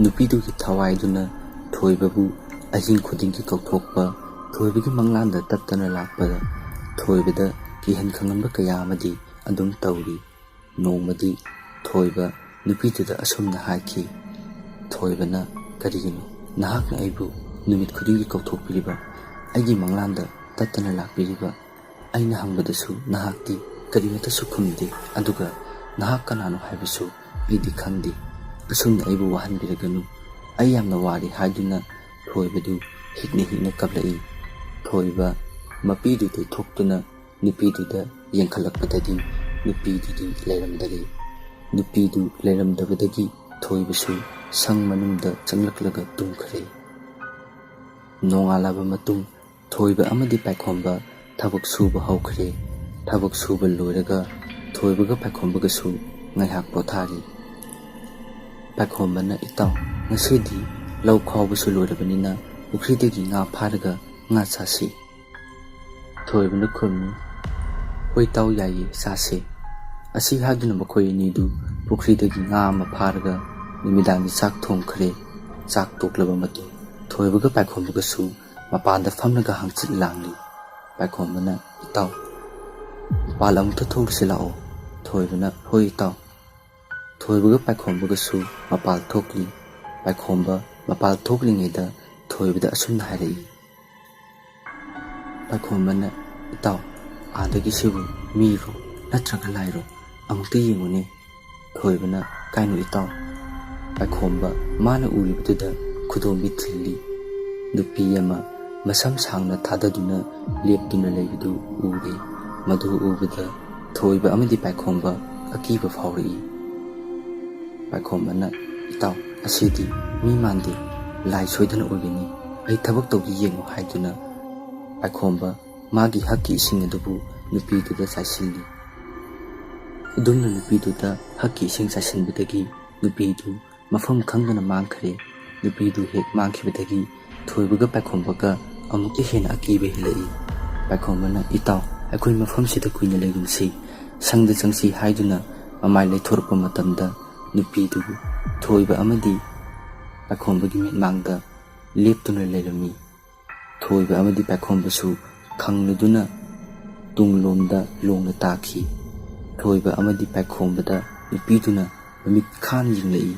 ꯅꯨꯄꯤꯗꯨꯒꯤ ꯊꯋꯥꯏꯗꯨꯅ ꯊꯣꯏꯕꯕꯨ ꯑꯍꯤꯡ ꯈꯨꯗꯤꯡꯒꯤ ꯀꯧꯊꯣꯛꯄ, ꯊꯣꯏꯕꯒꯤ ꯃꯪꯂꯥꯟꯗ ꯇꯠꯇꯅ ꯂꯥꯛꯄꯗ ꯊꯣꯏꯕꯗ ꯀꯤꯍꯟ ꯈꯪꯍꯟꯕ ꯀꯌꯥ ꯑꯃꯗꯤ ꯑꯗꯨꯝ ꯇꯧꯔꯤ꯫ ꯅꯣꯡꯃꯗꯤ ꯊꯣꯏꯕ ꯅꯨꯄꯤꯗꯨꯗ ꯑꯁꯨꯝꯅ ꯍꯥꯏꯈꯤ, "ꯊꯣꯏꯕꯅ, ꯀꯔꯤꯒꯤꯅꯣ ꯅꯍꯥꯛꯅ ꯑꯩꯕꯨ ꯅꯨꯃꯤꯠ ꯈꯨꯗꯤꯡꯒꯤ ꯀꯧꯊꯣꯛꯄꯤꯔꯤꯕ, ꯑꯩꯒꯤ ꯃꯪꯂꯥꯟꯗ ꯇꯠꯇꯅ ꯂꯥꯛꯄꯤꯔꯤꯕ? ꯑꯩꯅ ꯍꯪꯕꯗꯁꯨ ꯅꯍꯥꯛꯇꯤ ꯀꯔꯤꯃꯠꯇꯁꯨ ꯈꯨꯝꯗꯦ, ꯑꯗꯨꯒ ꯅꯍꯥꯛ ꯀꯅꯥꯅꯣ ꯍꯥꯏꯕꯁꯨ ꯑꯩꯗꯤ ꯈꯪꯗꯦ꯫ ꯑꯁꯨꯝꯅ ꯑꯩꯕꯨ ꯋꯥꯍꯟꯕꯤꯔꯒꯅꯨ꯫ ꯑꯩ ꯌꯥꯝꯅ ꯋꯥꯔꯦ" ꯍꯥꯏꯗꯨꯅ ꯊꯣꯏꯕꯗꯨ ꯍꯤꯛꯅ ꯍꯤꯛꯅ ꯀꯞꯂꯛꯏ꯫ ꯊꯣꯏꯕ ꯃꯄꯤꯗꯨ ꯇꯩꯊꯣꯛꯇꯨꯅ ꯅꯨꯄꯤꯗꯨꯗ ꯌꯦꯡꯈꯠꯂꯛꯄꯗꯗꯤ ꯅꯨꯄꯤꯗꯨꯗꯤ ꯂꯩꯔꯝꯗꯔꯦ꯫ ꯅꯨꯄꯤꯗꯨ ꯂꯩꯔꯝꯗꯕꯗꯒꯤ ꯊꯣꯏꯕꯁꯨ ꯁꯪ ꯃꯅꯨꯡꯗ ꯆꯪꯂꯛꯂꯒ ꯇꯨꯝꯈ꯭ꯔꯦ꯫ ꯅꯣꯡꯉꯥꯜꯂꯕ ꯃꯇꯨꯡ ꯊꯣꯏꯕ ꯑꯃꯗꯤ ꯄꯥꯏꯈꯣꯝꯕ ꯊꯕꯛ ꯁꯨꯕ ꯍꯧꯈ꯭ꯔꯦ꯫ ꯊꯕꯛ ꯁꯨꯕ ꯂꯣꯏꯔꯒ ꯊꯣꯏꯕꯒ ꯄꯥꯏꯈꯣꯝꯕꯒꯁꯨ ꯉꯥꯏꯍꯥꯛ ꯄꯣꯊꯥꯔꯤ꯫ ꯄꯥꯏꯈꯣꯝꯕꯅ, "ꯏꯇꯥꯎ, ꯉꯁꯤꯗꯤ ꯂꯧ ꯈꯥꯎꯕꯁꯨ ꯂꯣꯏꯔꯕꯅꯤꯅ ꯄꯨꯈ꯭ꯔꯤꯗꯒꯤ ꯉꯥ ꯐꯥꯔꯒ ꯉꯥ ꯆꯥꯁꯤ"꯫ ꯊꯣꯏꯕꯅ ꯈꯨꯝꯃꯤ, "ꯍꯣꯏ ꯇꯥꯎ, ꯌꯥꯏꯌꯦ, ꯆꯥꯁꯦ"꯫ ꯑꯁꯤ ꯍꯥꯏꯗꯨꯅ ꯃꯈꯣꯏ ꯑꯅꯤꯗꯨ ꯄꯨꯈ꯭ꯔꯤꯗꯒꯤ ꯉꯥ ꯑꯃ ꯐꯥꯔꯒ ꯅꯨꯃꯤꯗꯥꯡꯒꯤ ꯆꯥꯛ ꯊꯣꯡꯈ꯭ꯔꯦ꯫ ꯆꯥꯛ ꯇꯣꯛꯂꯕ ꯃꯇꯨꯡ ꯊꯣꯏꯕꯒ ꯄꯥꯏꯈꯣꯝꯕꯒꯁꯨ ꯃꯄꯥꯟꯗ ꯐꯝꯂꯒ ꯍꯪꯆꯤꯠ ꯂꯥꯡꯂꯤ꯫ ꯄꯥꯏꯈꯣꯝꯕꯅ, "ꯏꯇꯥꯎ, ꯃꯄꯥꯜ ꯑꯃꯨꯛꯇ ꯊꯣꯛꯂꯨꯁꯤ ꯂꯥꯛꯑꯣ꯫" ꯊꯣꯏꯕꯅ, "ꯍꯣꯏ ꯏꯇꯥꯎ꯫" ꯊꯣꯏꯕꯒ ꯄꯥꯏꯈꯣꯝꯕꯒꯁꯨ ꯃꯄꯥꯜ ꯊꯣꯛꯂꯤ꯫ ꯄꯥꯏꯈꯣꯝꯕ ꯃꯄꯥꯜ ꯊꯣꯛꯂꯤꯉꯩꯗ ꯊꯣꯏꯕꯗ ꯑꯁꯨꯝꯅ ꯍꯥꯏꯔꯛꯏ꯫ ꯄꯥꯏꯈꯣꯝꯕꯅ, "ꯏꯇꯥꯎ, ꯑꯥꯗꯒꯤꯁꯤꯕꯨ ꯃꯤꯔꯣ ꯅꯠꯇ꯭ꯔꯒ ꯂꯥꯏꯔꯣ? ꯑꯃꯨꯛꯇ ꯌꯦꯡꯉꯨꯅꯦ꯫" ꯊꯣꯏꯕꯅ, "ꯀꯥꯏꯅꯣ ꯏꯇꯥꯎ?" ꯄꯥꯏꯈꯣꯝꯕ ꯃꯥꯅ ꯎꯔꯤꯕꯗꯨꯗ ꯈꯨꯗꯣꯝꯕꯤ ꯊꯤꯜꯂꯤ꯫ ꯅꯨꯄꯤ ꯑꯃ ꯃꯁꯝ ꯁꯥꯡꯅ ꯊꯥꯗꯗꯨꯅ ꯂꯦꯞꯇꯨꯅ ꯂꯩꯕꯗꯨ ꯎꯔꯦ꯫ ꯃꯗꯨ ꯎꯕꯗ ꯊꯣꯏꯕ ꯑꯃꯗꯤ ꯄꯥꯏꯈꯣꯝꯕ ꯑꯀꯤꯕ ꯐꯥꯎꯔꯛꯏ꯫ ꯄꯥꯏꯈꯣꯝꯕꯅ, "ꯏꯇꯥꯎ, ꯑꯁꯤꯗꯤ ꯃꯤ ꯃꯥꯟꯗꯦ, ꯂꯥꯏ ꯁꯣꯏꯗꯅ ꯑꯣꯏꯒꯅꯤ, ꯑꯩ ꯊꯕꯛ ꯇꯧꯒꯦ ꯌꯦꯡꯉꯨ" ꯍꯥꯏꯗꯨꯅ ꯄꯥꯏꯈꯣꯝꯕ ꯃꯥꯒꯤ ꯍꯛꯀꯤ ꯏꯁꯤꯡ ꯑꯗꯨꯕꯨ ꯅꯨꯄꯤꯗꯨꯗ ꯆꯥꯏꯁꯤꯜꯂꯤ꯫ ꯑꯗꯨꯝꯅ ꯅꯨꯄꯤꯗꯨꯗ ꯍꯛꯀꯤ ꯏꯁꯤꯡ ꯆꯥꯏꯁꯤꯟꯕꯗꯒꯤ ꯅꯨꯄꯤꯗꯨ ꯃꯐꯝ ꯈꯪꯗꯅ ꯃꯥꯡꯈ꯭ꯔꯦ꯫ ꯅꯨꯄꯤꯗꯨ ꯍꯦꯛ ꯃꯥꯡꯈꯤꯕꯗꯒꯤ ꯊꯣꯏꯕꯒ ꯄꯥꯏꯈꯣꯝꯕꯒ ꯑꯃꯨꯛꯀ ꯍꯦꯟꯅ ꯑꯀꯤꯕ ꯍꯦꯜꯂꯛꯏ꯫ ꯄꯥꯏꯈꯣꯝꯕꯅ, "ꯏꯇꯥꯎ, ꯑꯩꯈꯣꯏ ꯃꯐꯝꯁꯤꯗ ꯀꯨꯏꯅ ꯂꯩꯒꯨꯝꯁꯤ, ꯁꯪꯗ ꯆꯪꯁꯤ" ꯍꯥꯏꯗꯨꯅ ꯃꯃꯥꯏ ꯂꯩꯊꯣꯔꯛꯄ ꯃꯇꯝꯗ ꯅꯨꯄꯤꯗꯨ ꯊꯣꯏꯕ ꯑꯃꯗꯤ ꯄꯥꯏꯈꯣꯝꯕꯒꯤ ꯃꯤꯠꯃꯥꯡꯗ ꯂꯦꯞꯇꯨꯅ ꯂꯩꯔꯝꯃꯤ꯫ ꯊꯣꯏꯕ ꯑꯃꯗꯤ ꯄꯥꯏꯈꯣꯝꯕꯁꯨ ꯈꯪꯂꯗꯨꯅ ꯇꯨꯡꯂꯣꯝꯗ ꯂꯣꯡꯅ ꯇꯥꯈꯤ꯫ ꯊꯣꯏꯕ ꯑꯃꯗꯤ ꯄꯥꯏꯈꯣꯝꯕꯗ ꯅꯨꯄꯤꯗꯨꯅ ꯃꯃꯤꯠ ꯈꯥꯅ ꯌꯦꯡꯂꯛꯏ꯫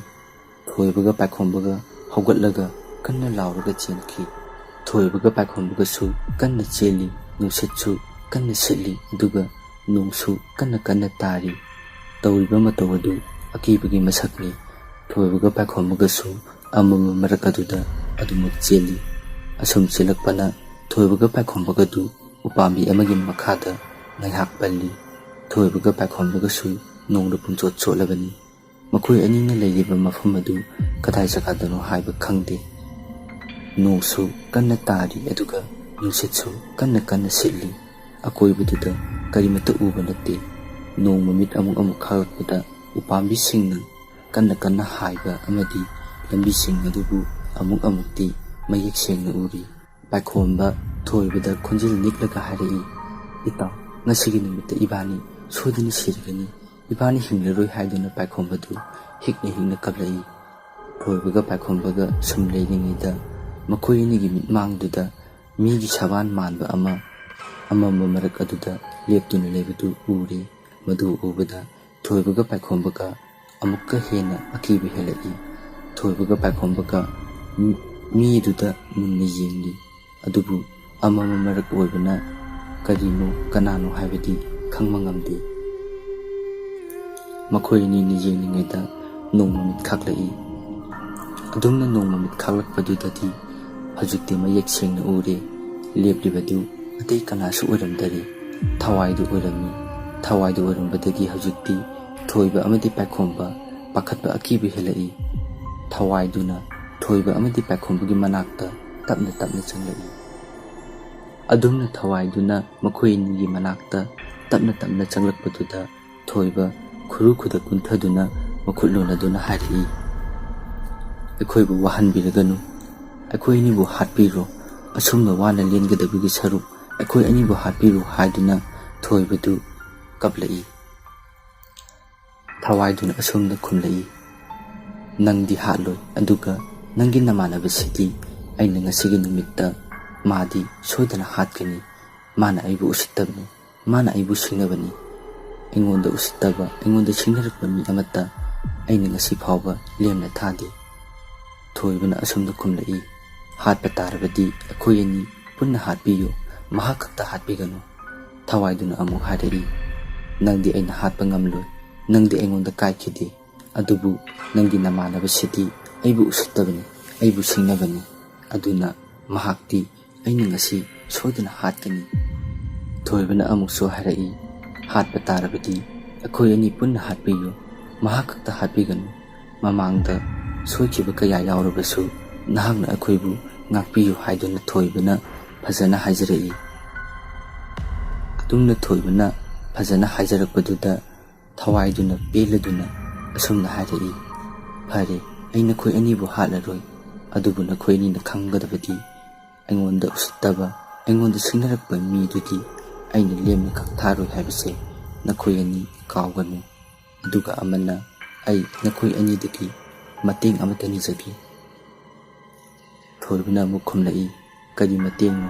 ꯊꯣꯏꯕꯒ ꯄꯥꯏꯈꯣꯝꯕꯒ ꯍꯧꯒꯠꯂꯒ ꯀꯟꯅ ꯂꯥꯎꯔꯒ ꯆꯦꯟꯈꯤ꯫ ꯊꯣꯏꯕꯒ ꯄꯥꯏꯈꯣꯝꯕꯒꯁꯨ ꯀꯟꯅ ꯆꯦꯜꯂꯤ꯫ ꯅꯨꯡꯁꯤꯠꯁꯨ ꯀꯟꯅ ꯁꯤꯠꯂꯤ, ꯑꯗꯨꯒ ꯅꯣꯡꯁꯨ ꯀꯟꯅ ꯀꯟꯅ ꯇꯥꯔꯤ꯫ ꯇꯧꯔꯤꯕ ꯃꯇꯧ ꯑꯗꯨ ꯑꯀꯤꯕꯒꯤ ꯃꯁꯛꯅꯤ꯫ ꯊꯣꯏꯕꯒ ꯄꯥꯏꯈꯣꯝꯕꯒꯁꯨ ꯑꯃꯝꯕ ꯃꯔꯛ ꯑꯗꯨꯗ ꯑꯗꯨꯃꯛ ꯆꯦꯜꯂꯤ꯫ ꯑꯁꯨꯝ ꯆꯦꯜꯂꯛꯄꯅ ꯊꯣꯏꯕꯒ ꯄꯥꯏꯈꯣꯝꯕꯒꯗꯨ ꯎꯄꯥꯝꯕꯤ ꯑꯃꯒꯤ ꯃꯈꯥꯗ ꯉꯥꯏꯍꯥꯛ ꯄꯜꯂꯤ꯫ ꯊꯣꯏꯕꯒ ꯄꯥꯏꯈꯣꯝꯕꯒꯁꯨ ꯅꯣꯡꯅ ꯄꯨꯡꯆꯣꯠ ꯆꯣꯠꯂꯕꯅꯤ꯫ ꯃꯈꯣꯏ ꯑꯅꯤꯅ ꯂꯩꯔꯤꯕ ꯃꯐꯝ ꯑꯗꯨ ꯀꯗꯥꯏ ꯖꯒꯥꯗꯅꯣ ꯍꯥꯏꯕ ꯈꯪꯗꯦ꯫ ꯅꯣꯡꯁꯨ ꯀꯟꯅ ꯇꯥꯔꯤ, ꯑꯗꯨꯒ ꯅꯨꯡꯁꯤꯠꯁꯨ ꯀꯟꯅ ꯀꯟꯅ ꯁꯤꯠꯂꯤ꯫ ꯑꯀꯣꯏꯕꯗꯨꯗ ꯀꯔꯤꯃꯠꯇ ꯎꯕ ꯅꯠꯇꯦ꯫ ꯅꯣꯡ ꯃꯃꯤꯠ ꯑꯃꯨꯛ ꯑꯃꯨꯛ ꯈꯥꯛꯂꯛꯄꯗ ꯎꯄꯥꯝꯕꯤꯁꯤꯡꯅ ꯀꯟꯅ ꯀꯟꯅ ꯍꯥꯏꯕ ꯑꯃꯗꯤ ꯂꯝꯕꯤꯁꯤꯡ ꯑꯗꯨꯕꯨ ꯑꯃꯨꯛ ꯑꯃꯨꯛꯇꯤ ꯃꯌꯦꯛ ꯁꯦꯡꯅ ꯎꯔꯤ꯫ ꯄꯥꯏꯈꯣꯝꯕ ꯊꯣꯏꯕꯗ ꯈꯣꯟꯖꯦꯜ ꯅꯤꯛꯂꯒ ꯍꯥꯏꯔꯛꯏ, "ꯏꯇꯥꯎ, ꯉꯁꯤꯒꯤ ꯅꯨꯃꯤꯠꯇ ꯏꯕꯥꯅꯤ ꯁꯣꯏꯗꯅ ꯁꯤꯔꯒꯅꯤ꯫ "ꯏꯕꯥꯅꯤ ꯍꯤꯡꯂꯔꯣꯏ" ꯍꯥꯏꯗꯨꯅ ꯄꯥꯏꯈꯣꯝꯕꯗꯨ ꯍꯤꯛꯅ ꯍꯤꯛꯅ ꯀꯞꯂꯛꯏ꯫ ꯊꯣꯏꯕꯒ ꯄꯥꯏꯈꯣꯝꯕꯒ ꯁꯨꯝ ꯂꯩꯔꯤꯉꯩꯗ ꯃꯈꯣꯏ ꯑꯅꯤꯒꯤ ꯃꯤꯠꯃꯥꯡꯗꯨꯗ ꯃꯤꯒꯤ ꯁꯕꯥꯟ ꯃꯥꯟꯕ ꯑꯃ ꯑꯃꯝꯕ ꯃꯔꯛ ꯑꯗꯨꯗ ꯂꯦꯞꯇꯨꯅ ꯂꯩꯕꯗꯨ ꯎꯔꯦ꯫ ꯃꯗꯨ ꯎꯕꯗ ꯊꯣꯏꯕꯒ ꯄꯥꯏꯈꯣꯝꯕꯒ ꯑꯃꯨꯛꯀ ꯍꯦꯟꯅ ꯑꯀꯤꯕ ꯍꯦꯜꯂꯛꯏ꯫ ꯊꯣꯏꯕꯒ ꯄꯥꯏꯈꯣꯝꯕꯒ ꯃꯤ-, ꯃꯤꯗꯨꯗ ꯃꯨꯟꯅ ꯌꯦꯡꯂꯤ꯫ ꯑꯗꯨꯕꯨ ꯑꯃꯝꯕ ꯃꯔꯛ ꯑꯣꯏꯕꯅ ꯀꯔꯤꯅꯣ ꯀꯅꯥꯅꯣ ꯍꯥꯏꯕꯗꯤ ꯈꯪꯕ ꯉꯝꯗꯦ꯫ ꯃꯈꯣꯏ ꯑꯅꯤꯅ ꯌꯦꯡꯂꯤꯉꯩꯗ ꯅꯣꯡ ꯃꯃꯤꯠ ꯈꯥꯛꯂꯛꯏ꯫ ꯑꯗꯨꯝꯅ ꯅꯣꯡ ꯃꯃꯤꯠ ꯈꯥꯛꯂꯛꯄꯗꯨꯗꯗꯤ ꯍꯧꯖꯤꯛꯇꯤ ꯃꯌꯦꯛ ꯁꯦꯡꯅ ꯎꯔꯦ꯫ ꯂꯦꯞꯂꯤꯕꯗꯨ ꯑꯇꯩ ꯀꯅꯥꯁꯨ ꯑꯣꯏꯔꯝꯗꯔꯦ, ꯊꯋꯥꯏꯗꯨ ꯑꯣꯏꯔꯝꯃꯤ꯫ ꯊꯋꯥꯏꯗꯨ ꯑꯣꯏꯔꯝꯕꯗꯒꯤ ꯍꯧꯖꯤꯛꯇꯤ ꯊꯣꯏꯕ ꯑꯃꯗꯤ ꯄꯥꯏꯈꯣꯝꯕ ꯄꯥꯈꯠꯄ ꯑꯀꯤꯕ ꯍꯦꯜꯂꯛꯏ꯫ ꯊꯋꯥꯏꯗꯨꯅ ꯊꯣꯏꯕ ꯑꯃꯗꯤ ꯄꯥꯏꯈꯣꯝꯕꯒꯤ ꯃꯅꯥꯛꯇ ꯇꯞꯅ ꯇꯞꯅ ꯆꯪꯂꯛꯏ꯫ ꯑꯗꯨꯝꯅ ꯊꯋꯥꯏꯗꯨꯅ ꯃꯈꯣꯏ ꯑꯅꯤꯒꯤ ꯃꯅꯥꯛꯇ ꯇꯞꯅ ꯇꯞꯅ ꯆꯪꯂꯛꯄꯗꯨꯗ ꯊꯣꯏꯕ ꯈꯨꯔꯨ ꯈꯨꯗ ꯀꯨꯟꯊꯗꯨꯅ ꯃꯈꯨꯠ ꯂꯣꯟꯅꯗꯨꯅ ꯍꯥꯏꯔꯛꯏ, "ꯑꯩꯈꯣꯏꯕꯨ ꯋꯥꯍꯟꯕꯤꯔꯒꯅꯨ, ꯑꯩꯈꯣꯏ ꯑꯅꯤꯕꯨ ꯍꯥꯠꯄꯤꯔꯣ, ꯑꯁꯨꯝꯅ ꯋꯥꯅ ꯂꯦꯟꯒꯗꯕꯒꯤ ꯁꯔꯨꯛ ꯑꯩꯈꯣꯏ ꯑꯅꯤꯕꯨ ꯍꯥꯠꯄꯤꯔꯣ" ꯍꯥꯏꯗꯨꯅ ꯊꯣꯏꯕꯗꯨ ꯀꯞꯂꯛꯏ꯫ ꯊꯋꯥꯏꯗꯨꯅ ꯑꯁꯨꯝꯅ ꯈꯨꯝꯂꯛꯏ, "ꯅꯪꯗꯤ ꯍꯥꯠꯂꯣꯏ, ꯑꯗꯨꯒ ꯅꯪꯒꯤ ꯅꯃꯥꯟꯅꯕꯁꯤꯗꯤ ꯑꯩꯅ ꯉꯁꯤꯒꯤ ꯅꯨꯃꯤꯠꯇ ꯃꯥꯗꯤ ꯁꯣꯏꯗꯅ ꯍꯥꯠꯀꯅꯤ꯫ ꯃꯥꯅ ꯑꯩꯕꯨ ꯎꯁꯤꯠꯇꯕꯅꯤ, ꯃꯥꯅ ꯑꯩꯕꯨ ꯁꯤꯡꯅꯕꯅꯤ꯫ ꯑꯩꯉꯣꯟꯗ ꯎꯁꯤꯠꯇꯕ, ꯑꯩꯉꯣꯟꯗ ꯁꯤꯡꯅꯔꯛꯄ ꯃꯤ ꯑꯃꯠꯇ ꯑꯩꯅ ꯉꯁꯤ ꯐꯥꯎꯕ ꯂꯦꯝꯅ ꯊꯥꯗꯦ"꯫ ꯊꯣꯏꯕꯅ ꯑꯁꯨꯝꯅ ꯈꯨꯝꯂꯛꯏ, "ꯍꯥꯠꯄ ꯇꯥꯔꯕꯗꯤ ꯑꯩꯈꯣꯏ ꯑꯅꯤ ꯄꯨꯟꯅ ꯍꯥꯠꯄꯤꯌꯨ"꯫ "ꯃꯍꯥꯛ ꯈꯛꯇ ꯍꯥꯠꯄꯤꯒꯅꯨ"꯫ ꯊꯋꯥꯏꯗꯨꯅ ꯑꯃꯨꯛ ꯍꯥꯏꯔꯛꯏ, "ꯅꯪꯗꯤ ꯑꯩꯅ ꯍꯥꯠꯄ ꯉꯝꯂꯣꯏ, ꯅꯪꯗꯤ ꯑꯩꯉꯣꯟꯗ ꯀꯥꯏꯈꯤꯗꯦ, ꯑꯗꯨꯕꯨ ꯅꯪꯒꯤ ꯅꯃꯥꯟꯅꯕꯁꯤꯗꯤ ꯑꯩꯕꯨ ꯎꯁꯤꯠꯇꯕꯅꯤ, ꯑꯩꯕꯨ ꯁꯤꯡꯅꯕꯅꯤ, ꯑꯗꯨꯅ ꯃꯍꯥꯛꯇꯤ ꯑꯩꯅ ꯉꯁꯤ ꯁꯣꯏꯗꯅ ꯍꯥꯠꯀꯅꯤ"꯫ ꯊꯣꯏꯕꯅ ꯑꯃꯨꯛꯁꯨ ꯍꯥꯏꯔꯛꯏ, "ꯍꯥꯠꯄ ꯇꯥꯔꯕꯗꯤ ꯑꯩꯈꯣꯏ ꯑꯅꯤ ꯄꯨꯟꯅ ꯍꯥꯠꯄꯤꯌꯨ, ꯃꯍꯥꯛ ꯈꯛꯇ ꯍꯥꯠꯄꯤꯒꯅꯨ꯫ ꯃꯃꯥꯡꯗ ꯁꯣꯏꯈꯤꯕ ꯀꯌꯥ ꯌꯥꯎꯔꯕꯁꯨ ꯅꯍꯥꯛꯅ ꯑꯩꯈꯣꯏꯕꯨ ꯉꯥꯛꯄꯤꯌꯨ" ꯍꯥꯏꯗꯨꯅ ꯊꯣꯏꯕꯅ ꯐꯖꯅ ꯍꯥꯏꯖꯔꯛꯏ꯫ ꯑꯗꯨꯝꯅ ꯊꯣꯏꯕꯅ ꯐꯖꯅ ꯍꯥꯏꯖꯔꯛꯄꯗꯨꯗ ꯊꯋꯥꯏꯗꯨꯅ ꯄꯦꯜꯂꯗꯨꯅ ꯑꯁꯨꯝꯅ ꯍꯥꯏꯔꯛꯏ, "ꯐꯔꯦ, ꯑꯩ ꯅꯈꯣꯏ ꯑꯅꯤꯕꯨ ꯍꯥꯠꯂꯔꯣꯏ, ꯑꯗꯨꯕꯨ ꯅꯈꯣꯏ ꯑꯅꯤꯅ ꯈꯪꯒꯗꯕꯗꯤ ꯑꯩꯉꯣꯟꯗ ꯎꯁꯤꯠꯇꯕ, ꯑꯩꯉꯣꯟꯗ ꯁꯤꯡꯅꯔꯛꯄ ꯃꯤꯗꯨꯗꯤ ꯑꯩꯅ ꯂꯦꯝꯅ ꯈꯛ ꯊꯥꯔꯣꯏ ꯍꯥꯏꯕꯁꯦ ꯅꯈꯣꯏ ꯑꯅꯤ ꯀꯥꯎꯒꯅꯨ"꯫ ꯑꯗꯨꯒ ꯑꯃꯅ, "ꯑꯩ ꯅꯈꯣꯏ ꯑꯅꯤꯗꯒꯤ ꯃꯇꯦꯡ ꯑꯃꯠꯇ ꯅꯤꯖꯒꯦ꯫" ꯊꯣꯏꯕꯅ ꯑꯃꯨꯛ ꯈꯨꯝꯂꯛꯏ, "ꯀꯔꯤ ꯃꯇꯦꯡꯅꯣ?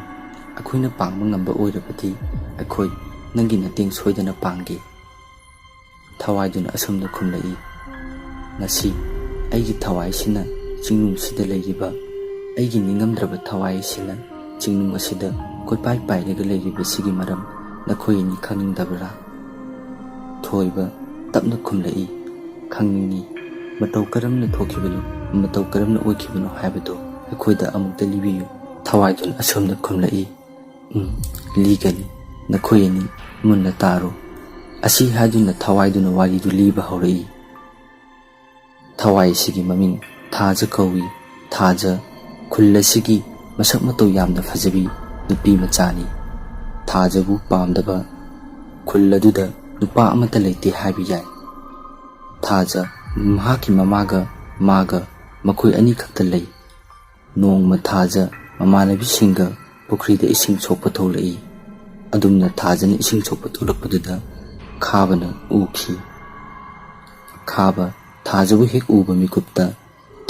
ꯑꯩꯈꯣꯏꯅ ꯄꯥꯡꯕ ꯉꯝꯕ ꯑꯣꯏꯔꯕꯗꯤ ꯑꯩꯈꯣꯏ ꯅꯪꯒꯤ ꯃꯇꯦꯡ ꯁꯣꯏꯗꯅ ꯄꯥꯡꯒꯦ꯫" ꯊꯋꯥꯏꯗꯨꯅ ꯑꯁꯨꯝꯅ ꯈꯨꯝꯂꯛꯏ, "ꯉꯁꯤ ꯑꯩꯒꯤ ꯊꯋꯥꯏꯁꯤꯅ ꯆꯤꯡꯅꯨꯡꯁꯤꯗ ꯂꯩꯔꯤꯕ, ꯑꯩꯒꯤ ꯅꯤꯡꯉꯝꯗ꯭ꯔꯕ ꯊꯋꯥꯏꯁꯤꯅ ꯆꯤꯡꯅꯨꯡ ꯑꯁꯤꯗ ꯀꯣꯏꯄꯥꯏ ꯄꯥꯏꯔꯒ ꯂꯩꯔꯤꯕꯁꯤꯒꯤ ꯃꯔꯝ ꯅꯈꯣꯏ ꯑꯅꯤ ꯈꯪꯅꯤꯡꯗꯕ꯭ꯔꯥ?" ꯊꯣꯏꯕ ꯇꯞꯅ ꯈꯨꯝꯂꯛꯏ, "ꯈꯪꯅꯤꯡꯏ꯫ ꯃꯇꯧ ꯀꯔꯝꯅ ꯊꯣꯛꯈꯤꯕꯅꯣ, ꯃꯇꯧ ꯀꯔꯝꯅ ꯑꯣꯏꯈꯤꯕꯅꯣ ꯍꯥꯏꯕꯗꯨ ꯑꯩꯈꯣꯏꯗ ꯑꯃꯨꯛꯇ ꯂꯤꯕꯤꯌꯨ꯫" ꯊꯋꯥꯏꯗꯨꯅ ꯑꯁꯨꯝꯅ ꯈꯨꯝꯂꯛꯏ, "ꯎꯝ, ꯂꯤꯒꯅꯤ꯫ ꯅꯈꯣꯏ ꯑꯅꯤ ꯃꯨꯟꯅ ꯇꯥꯔꯣ꯫" ꯑꯁꯤ ꯍꯥꯏꯗꯨꯅ ꯊꯋꯥꯏꯗꯨꯅ ꯋꯥꯔꯤꯗꯨ ꯂꯤꯕ ꯍꯧꯔꯛꯏ꯫ ꯊꯋꯥꯏ ꯑꯁꯤꯒꯤ ꯃꯃꯤꯡ ꯊꯥꯖ ꯀꯧꯏ꯫ ꯊꯥꯖ ꯈꯨꯜ ꯑꯁꯤꯒꯤ ꯃꯁꯛ ꯃꯇꯧ ꯌꯥꯝꯅ ꯐꯖꯕꯤ ꯅꯨꯄꯤ ꯃꯆꯥꯅꯤ꯫ ꯊꯥꯖꯕꯨ ꯄꯥꯝꯗꯕ ꯈꯨꯜ ꯑꯗꯨꯗ ꯅꯨꯄꯥ ꯑꯃꯠꯇ ꯂꯩꯇꯦ ꯍꯥꯏꯕ ꯌꯥꯏ꯫ ꯊꯥꯖ ꯃꯍꯥꯛꯀꯤ ꯃꯃꯥꯒ ꯃꯥꯒ ꯃꯈꯣꯏ ꯑꯅꯤꯈꯛꯇ ꯂꯩ꯫ ꯅꯣꯡꯃ ꯊꯥꯖ ꯃꯃꯥꯟꯅꯕꯤꯁꯤꯡꯒ ꯄꯨꯈ꯭ꯔꯤꯗ ꯏꯁꯤꯡ ꯁꯣꯛꯄ ꯊꯣꯛꯂꯛꯏ꯫ ꯑꯗꯨꯝꯅ ꯊꯥꯖꯅ ꯏꯁꯤꯡ ꯁꯣꯛꯄ ꯊꯣꯛꯂꯛꯄꯗꯨꯗ ꯈꯥꯕꯅ ꯎꯈꯤ꯫ ꯈꯥꯕ ꯊꯥꯖꯕꯨ ꯍꯦꯛ ꯎꯕ ꯃꯤꯀꯨꯞꯇ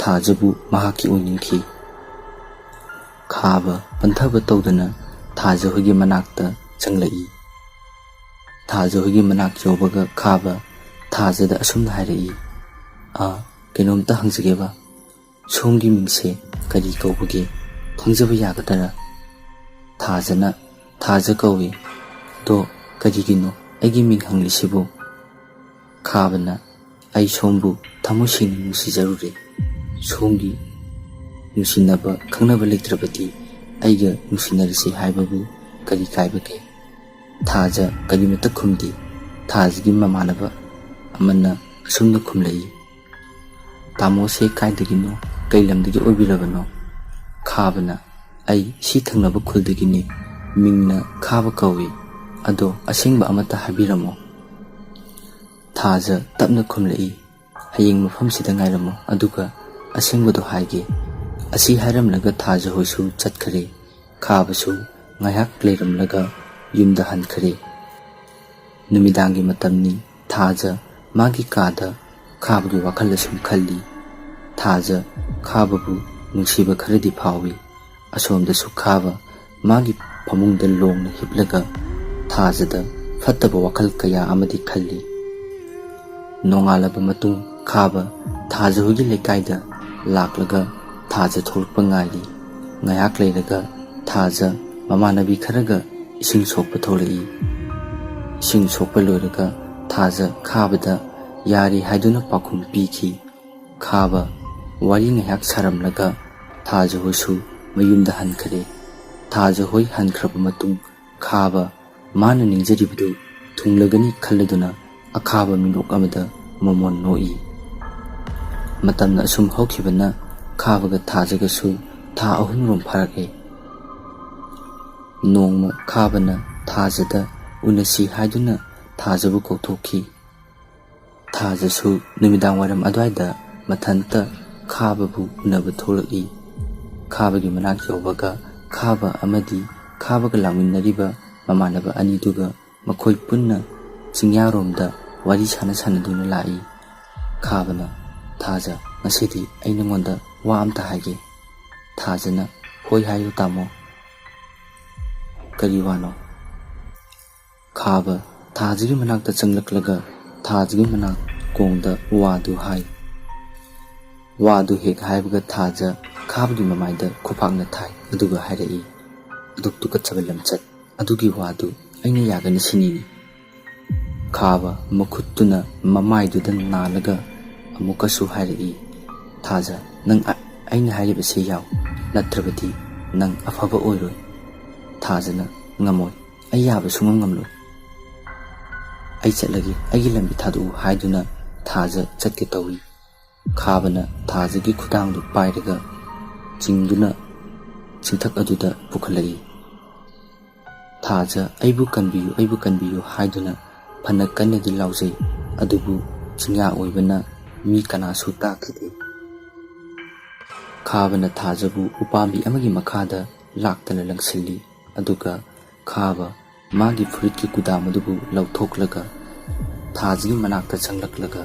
ꯊꯥꯖꯕꯨ ꯃꯍꯥꯛꯀꯤ ꯑꯣꯏꯅꯤꯡꯈꯤ꯫ ꯈꯥꯕ ꯄꯟꯊꯕ ꯇꯧꯗꯅ ꯊꯥꯖ ꯍꯣꯏꯒꯤ ꯃꯅꯥꯛꯇ ꯆꯪꯂꯛꯏ꯫ ꯊꯥꯖ ꯍꯣꯏꯒꯤ ꯃꯅꯥꯛ ꯌꯧꯕꯒ ꯈꯥꯕ ꯊꯥꯖꯗ ꯑꯁꯨꯝꯅ ꯍꯥꯏꯔꯛꯏ, "ꯑꯥ, ꯀꯩꯅꯣꯝꯇ ꯍꯪꯖꯒꯦꯕ, ꯁꯣꯝꯒꯤ ꯃꯤꯡꯁꯦ ꯀꯔꯤ ꯀꯧꯕꯒꯦ? ꯈꯪꯖꯕ ꯌꯥꯒꯗ꯭ꯔꯥ?" ꯊꯥꯖꯅ, "ꯊꯥꯖ ꯀꯧꯏ꯫ ꯑꯗꯣ ꯀꯔꯤꯒꯤꯅꯣ ꯑꯩꯒꯤ ꯃꯤꯡ ꯍꯪꯂꯤꯁꯤꯕꯨ?" ꯈꯥꯕꯅ, "ꯑꯩ ꯁꯣꯝꯕꯨ ꯊꯃꯣꯏ ꯁꯦꯡꯅ ꯅꯨꯡꯁꯤꯖꯔꯨꯔꯦ꯫ ꯁꯣꯝꯒꯤ ꯅꯨꯡꯁꯤꯅꯕ ꯈꯪꯅꯕ ꯂꯩꯇ꯭ꯔꯕꯗꯤ ꯑꯩꯒ ꯅꯨꯡꯁꯤꯅꯔꯁꯤ ꯍꯥꯏꯕꯕꯨ ꯀꯔꯤ ꯀꯥꯏꯕꯒꯦ?" ꯊꯥꯖ ꯀꯔꯤꯃꯠꯇ ꯈꯨꯝꯗꯦ꯫ ꯊꯥꯖꯒꯤ ꯃꯃꯥꯟꯅꯕ ꯑꯃꯅ ꯑꯁꯨꯝꯅ ꯈꯨꯝꯂꯛꯏ, "ꯇꯥꯃꯣꯁꯦ ꯀꯥꯏꯗꯒꯤꯅꯣ? ꯀꯩ ꯂꯝꯗꯒꯤ ꯑꯣꯏꯕꯤꯔꯕꯅꯣ?" ꯈꯥꯕꯅ, "ꯑꯩ ꯁꯤ ꯊꯪꯅꯕ ꯈꯨꯜꯗꯒꯤꯅꯤ꯫ ꯃꯤꯡꯅ ꯈꯥꯕ ꯀꯧꯏ꯫ ꯑꯗꯣ ꯑꯁꯦꯡꯕ ꯑꯃꯠꯇ ꯍꯥꯏꯕꯤꯔꯝꯃꯣ?" ꯊꯥꯖ ꯇꯞꯅ ꯈꯨꯝꯂꯛꯏ, "ꯍꯌꯦꯡ ꯃꯐꯝꯁꯤꯗ ꯉꯥꯏꯔꯝꯃꯣ, ꯑꯗꯨꯒ ꯑꯁꯦꯡꯕꯗꯣ ꯍꯥꯏꯒꯦ꯫" ꯑꯁꯤ ꯍꯥꯏꯔꯝꯂꯒ ꯊꯥꯖ ꯍꯣꯏꯁꯨ ꯆꯠꯈꯔꯦ꯫ ꯈꯥꯕꯁꯨ ꯉꯥꯏꯍꯥꯛ ꯂꯩꯔꯝꯂꯒ ꯌꯨꯝꯗ ꯍꯟꯈꯔꯦ꯫ ꯅꯨꯃꯤꯗꯥꯡꯒꯤ ꯃꯇꯝꯅꯤ꯫ ꯊꯥꯖ ꯃꯥꯒꯤ ꯀꯥꯗ ꯈꯥꯕꯒꯤ ꯋꯥꯈꯜ ꯑꯁꯨꯝ ꯈꯜꯂꯤ꯫ ꯊꯥꯖ ꯈꯥꯕꯕꯨ ꯅꯨꯡꯁꯤꯕ ꯈꯔꯗꯤ ꯐꯥꯎꯏ꯫ ꯑꯁꯣꯝꯗꯁꯨ ꯈꯥꯕ ꯃꯥꯒꯤ ꯐꯃꯨꯡꯗ ꯂꯣꯡꯅ ꯍꯤꯞꯂꯒ ꯊꯥꯖꯗ ꯐꯠꯇꯕ ꯋꯥꯈꯜ ꯀꯌꯥ ꯑꯃꯗꯤ ꯈꯜꯂꯤ꯫ ꯅꯣꯡꯉꯥꯜꯂꯕ ꯃꯇꯨꯡ ꯈꯥꯕ ꯊꯥꯖ ꯍꯣꯏꯒꯤ ꯂꯩꯀꯥꯏꯗ ꯂꯥꯛꯂꯒ ꯊꯥꯖ ꯊꯣꯛꯂꯛꯄ ꯉꯥꯏꯔꯤ꯫ ꯉꯥꯏꯍꯥꯛ ꯂꯩꯔꯒ ꯊꯥꯖ ꯃꯃꯥꯟꯅꯕꯤ ꯈꯔꯒ ꯏꯁꯤꯡ ꯁꯣꯛꯄ ꯊꯣꯛꯂꯛꯏ꯫ ꯏꯁꯤꯡ ꯁꯣꯛꯄ ꯂꯣꯏꯔꯒ ꯊꯥꯖ ꯈꯥꯕꯗ ꯌꯥꯔꯦ ꯍꯥꯏꯗꯨꯅ ꯄꯥꯎꯈꯨꯝ ꯄꯤꯈꯤ꯫ ꯈꯥꯕ ꯋꯥꯔꯤ ꯉꯥꯏꯍꯥꯛ ꯁꯥꯔꯝꯂꯒ ꯊꯥꯖ ꯍꯣꯏꯁꯨ ꯃꯌꯨꯝꯗ ꯍꯟꯈ꯭ꯔꯦ꯫ ꯊꯥꯖ ꯍꯣꯏ ꯍꯟꯈ꯭ꯔꯕ ꯃꯇꯨꯡ ꯈꯥꯕ ꯃꯥꯅ ꯅꯤꯡꯖꯔꯤꯕꯗꯨ ꯊꯨꯡꯂꯒꯅꯤ ꯈꯜꯂꯗꯨꯅ ꯑꯈꯥꯕ ꯃꯤꯅꯣꯛ ꯑꯃꯗ ꯃꯣꯃꯣꯟ ꯅꯣꯛꯏ꯫ ꯃꯇꯝꯅ ꯑꯁꯨꯝ ꯍꯧꯈꯤꯕꯅ ꯈꯥꯕꯒ ꯊꯥꯖꯒꯁꯨ ꯊꯥ ꯑꯍꯨꯝꯔꯣꯝ ꯐꯥꯔꯛꯑꯦ꯫ ꯅꯣꯡꯃ ꯈꯥꯕꯅ ꯊꯥꯖꯗ ꯎꯅꯁꯤ ꯍꯥꯏꯗꯨꯅ ꯊꯥꯖꯕꯨ ꯀꯧꯊꯣꯛꯈꯤ꯫ ꯊꯥꯖꯁꯨ ꯅꯨꯃꯤꯗꯥꯡ ꯋꯥꯏꯔꯝ ꯑꯗꯨꯋꯥꯏꯗ ꯃꯊꯟꯇ ꯈꯥꯕꯕꯨ ꯎꯅꯕ ꯊꯣꯛꯂꯛꯏ꯫ ꯈꯥꯕꯒꯤ ꯃꯅꯥꯛ ꯌꯧꯕꯒ ꯈꯥꯕ ꯑꯃꯗꯤ ꯈꯥꯕꯒ ꯂꯥꯛꯃꯤꯟꯅꯔꯤꯕ ꯃꯃꯥꯟꯅꯕ ꯑꯅꯤꯗꯨꯒ ꯃꯈꯣꯏ ꯄꯨꯟꯅ ꯆꯤꯡꯌꯥꯔꯣꯝꯗ ꯋꯥꯔꯤ ꯁꯥꯟꯅ ꯁꯥꯟꯅꯗꯨꯅ ꯂꯥꯛꯏ꯫ ꯈꯥꯕꯅ, "ꯊꯥꯖ, ꯉꯁꯤꯗꯤ ꯑꯩ ꯅꯉꯣꯟꯗ ꯋꯥ ꯑꯝꯇ ꯍꯥꯏꯒꯦ꯫" ꯊꯥꯖꯅ, "ꯍꯣꯏ ꯍꯥꯏꯌꯨ ꯇꯥꯃꯣ꯫ ꯀꯔꯤ ꯋꯥꯅꯣ?" ꯈꯥꯕ ꯊꯥꯖꯒꯤ ꯃꯅꯥꯛꯇ ꯆꯪꯂꯛꯂꯒ ꯊꯥꯖꯒꯤ ꯃꯅꯥꯛ ꯀꯣꯡꯗ ꯋꯥꯗꯨ ꯍꯥꯏ꯫ ꯋꯥꯗꯨ ꯍꯦꯛ ꯍꯥꯏꯕꯒ ꯊꯥꯖ ꯈꯥꯕꯒꯤ ꯃꯃꯥꯏꯗ ꯈꯨꯄꯥꯛꯅ ꯊꯥꯏ, ꯑꯗꯨꯒ ꯍꯥꯏꯔꯛꯏ, "ꯑꯗꯨꯛ ꯇꯨꯀꯠꯆꯕ ꯂꯝꯆꯠ ꯑꯗꯨꯒꯤ ꯋꯥꯗꯨ ꯑꯩꯅ ꯌꯥꯒꯅꯤ ꯁꯤꯅꯤꯅꯦ?" ꯈꯥꯕ ꯃꯈꯨꯠꯇꯨꯅ ꯃꯃꯥꯏꯗꯨꯗ ꯅꯥꯜꯂꯒ ꯑꯃꯨꯛꯀꯁꯨ ꯍꯥꯏꯔꯛꯏ, "ꯊꯥꯖ, ꯅꯪ ꯑ-, ꯑꯩꯅ ꯍꯥꯏꯔꯤꯕꯁꯤ ꯌꯥꯎ, ꯅꯠꯇ꯭ꯔꯕꯗꯤ ꯅꯪ ꯑꯐꯕ ꯑꯣꯏꯔꯣꯏ꯫" ꯊꯥꯖꯅ, "ꯉꯝꯃꯣꯏ, ꯑꯩ ꯌꯥꯕ ꯁꯨꯡꯉꯝ ꯉꯝꯂꯣꯏ꯫ ꯑꯩ ꯆꯠꯂꯒꯦ, ꯑꯩꯒꯤ ꯂꯝꯕꯤ ꯊꯥꯗꯣꯛꯎ" ꯍꯥꯏꯗꯨꯅ ꯊꯥꯖ ꯆꯠꯀꯦ ꯇꯧꯏ꯫ ꯈꯥꯕꯅ ꯊꯥꯖꯒꯤ ꯈꯨꯗꯥꯡꯗꯨ ꯄꯥꯏꯔꯒ ꯆꯤꯡꯗꯨꯅ ꯆꯤꯡꯊꯛ ꯑꯗꯨꯗ ꯄꯨꯈꯠꯂꯛꯏ꯫ ꯊꯥꯖ, "ꯑꯩꯕꯨ ꯀꯟꯕꯤꯌꯨ, ꯑꯩꯕꯨ ꯀꯟꯕꯤꯌꯨ" ꯍꯥꯏꯗꯨꯅ ꯐꯅ ꯀꯟꯅꯗꯤ ꯂꯥꯎꯖꯩ, ꯑꯗꯨꯕꯨ ꯆꯤꯡꯌꯥ ꯑꯣꯏꯕꯅ ꯃꯤ ꯀꯅꯥꯁꯨ ꯇꯥꯈꯤꯗꯦ꯫ ꯈꯥꯕꯅ ꯊꯥꯖꯕꯨ ꯎꯄꯥꯝꯕꯤ ꯑꯃꯒꯤ ꯃꯈꯥꯗ ꯂꯥꯛꯇꯅ ꯂꯪꯁꯤꯜꯂꯤ, ꯑꯗꯨꯒ ꯈꯥꯕ ꯃꯥꯒꯤ ꯐꯨꯔꯤꯠꯀꯤ ꯀꯨꯗꯥꯝ ꯑꯗꯨꯕꯨ ꯂꯧꯊꯣꯛꯂꯒ ꯊꯥꯖꯒꯤ ꯃꯅꯥꯛꯇ ꯆꯪꯂꯛꯂꯒ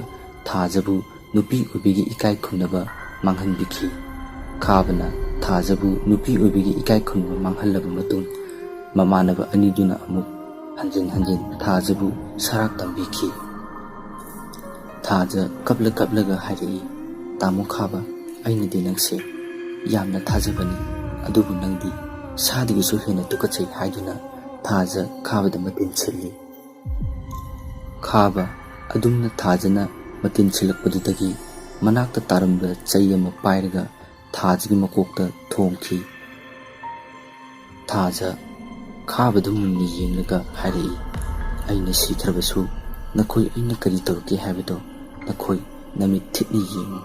ꯊꯥꯖꯕꯨ ꯅꯨꯄꯤ ꯑꯣꯏꯕꯒꯤ ꯏꯀꯥꯏ ꯈꯨꯝꯅꯕ ꯃꯥꯡꯍꯟꯕꯤꯈꯤ꯫ ꯈꯥꯕꯅ ꯊꯥꯖꯕꯨ ꯅꯨꯄꯤ ꯑꯣꯏꯕꯒꯤ ꯏꯀꯥꯏ ꯈꯨꯝꯅꯕ ꯃꯥꯡꯍꯜꯂꯕ ꯃꯇꯨꯡ, ꯃꯃꯥꯟꯅꯕ ꯑꯅꯤꯗꯨꯅ ꯑꯃꯨꯛ ꯍꯟꯖꯤꯟ ꯍꯟꯖꯤꯟ ꯊꯥꯖꯕꯨ ꯁꯔꯥꯛ ꯇꯝꯕꯤꯈꯤ꯫ ꯊꯥꯖ ꯀꯞꯂ ꯀꯞꯂꯒ ꯍꯥꯏꯔꯛꯏ, "ꯇꯥꯃꯣ ꯈꯥꯕ, ꯑꯩꯅꯗꯤ ꯅꯪꯁꯦ ꯌꯥꯝꯅ ꯊꯥꯖꯕꯅꯤ, ꯑꯗꯨꯕꯨ ꯅꯪꯗꯤ ꯁꯥꯗꯒꯤꯁꯨ ꯍꯦꯟꯅ ꯇꯨꯀꯠꯆꯩ" ꯍꯥꯏꯗꯨꯅ ꯊꯥꯖ ꯈꯥꯕꯗ ꯃꯇꯤꯟ ꯁꯤꯜꯂꯤ꯫ ꯈꯥꯕ ꯑꯗꯨꯝꯅ ꯊꯥꯖꯅ ꯃꯇꯤꯟ ꯁꯤꯜꯂꯛꯄꯗꯨꯗꯒꯤ ꯃꯅꯥꯛꯇ ꯇꯥꯔꯝꯕ ꯆꯩ ꯑꯃ ꯄꯥꯏꯔꯒ ꯊꯥꯖꯒꯤ ꯃꯀꯣꯛꯇ ꯊꯣꯝꯈꯤ꯫ ꯊꯥꯖ ꯈꯥꯕꯗꯨ ꯃꯨꯟꯅ ꯌꯦꯡꯂꯒ ꯍꯥꯏꯔꯛꯏ, "ꯑꯩꯅ ꯁꯤꯈ꯭ꯔꯕꯁꯨ ꯅꯈꯣꯏ ꯑꯩꯅ ꯀꯔꯤ ꯇꯧꯔꯛꯀꯦ ꯍꯥꯏꯕꯗꯣ ꯅꯈꯣꯏ ꯅꯃꯤꯠ ꯊꯤꯠꯅ ꯌꯦꯡꯉꯨ꯫"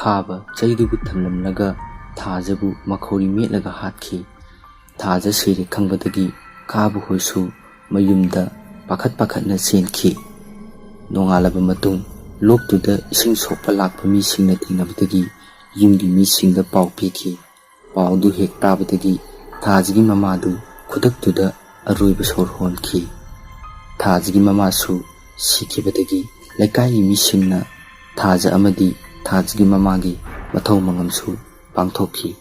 ꯈꯥꯕ ꯆꯩꯗꯨꯕꯨ ꯊꯝꯂꯝꯂꯒ ꯊꯥꯖꯕꯨ ꯃꯈꯧꯔꯤ ꯃꯦꯠꯂꯒ ꯍꯥꯠꯈꯤ꯫ ꯊꯥꯖ ꯁꯤꯔꯦ ꯈꯪꯕꯗꯒꯤ ꯈꯥꯕ ꯍꯣꯏꯁꯨ ꯃꯌꯨꯝꯗ ꯄꯥꯈꯠ ꯄꯥꯈꯠꯅ ꯆꯦꯟꯈꯤ꯫ ꯅꯣꯡꯉꯥꯜꯂꯕ ꯃꯇꯨꯡ, ꯂꯣꯛꯇꯨꯗ ꯏꯁꯤꯡ ꯁꯣꯛꯄ ꯂꯥꯛꯄ ꯃꯤꯁꯤꯡꯅ ꯊꯦꯡꯅꯕꯗꯒꯤ ꯌꯨꯝꯒꯤ ꯃꯤꯁꯤꯡꯗ ꯄꯥꯎ ꯄꯤꯈꯤ꯫ ꯄꯥꯎꯗꯨ ꯍꯦꯛ ꯇꯥꯕꯗꯒꯤ ꯊꯥꯖꯒꯤ ꯃꯃꯥꯗꯨ ꯈꯨꯗꯛꯇꯨꯗ ꯑꯔꯣꯏꯕ ꯁꯣꯔ ꯍꯣꯟꯈꯤ꯫ ꯊꯥꯖꯒꯤ ꯃꯃꯥꯁꯨ ꯁꯤꯈꯤꯕꯗꯒꯤ ꯂꯩꯀꯥꯏꯒꯤ ꯃꯤꯁꯤꯡꯅ ꯊꯥꯖ ꯑꯃꯗꯤ ꯊꯥꯖꯒꯤ ꯃꯃꯥꯒꯤ ꯃꯊꯧ ꯃꯉꯝꯁꯨ ꯄꯥꯡꯊꯣꯛꯈꯤ꯫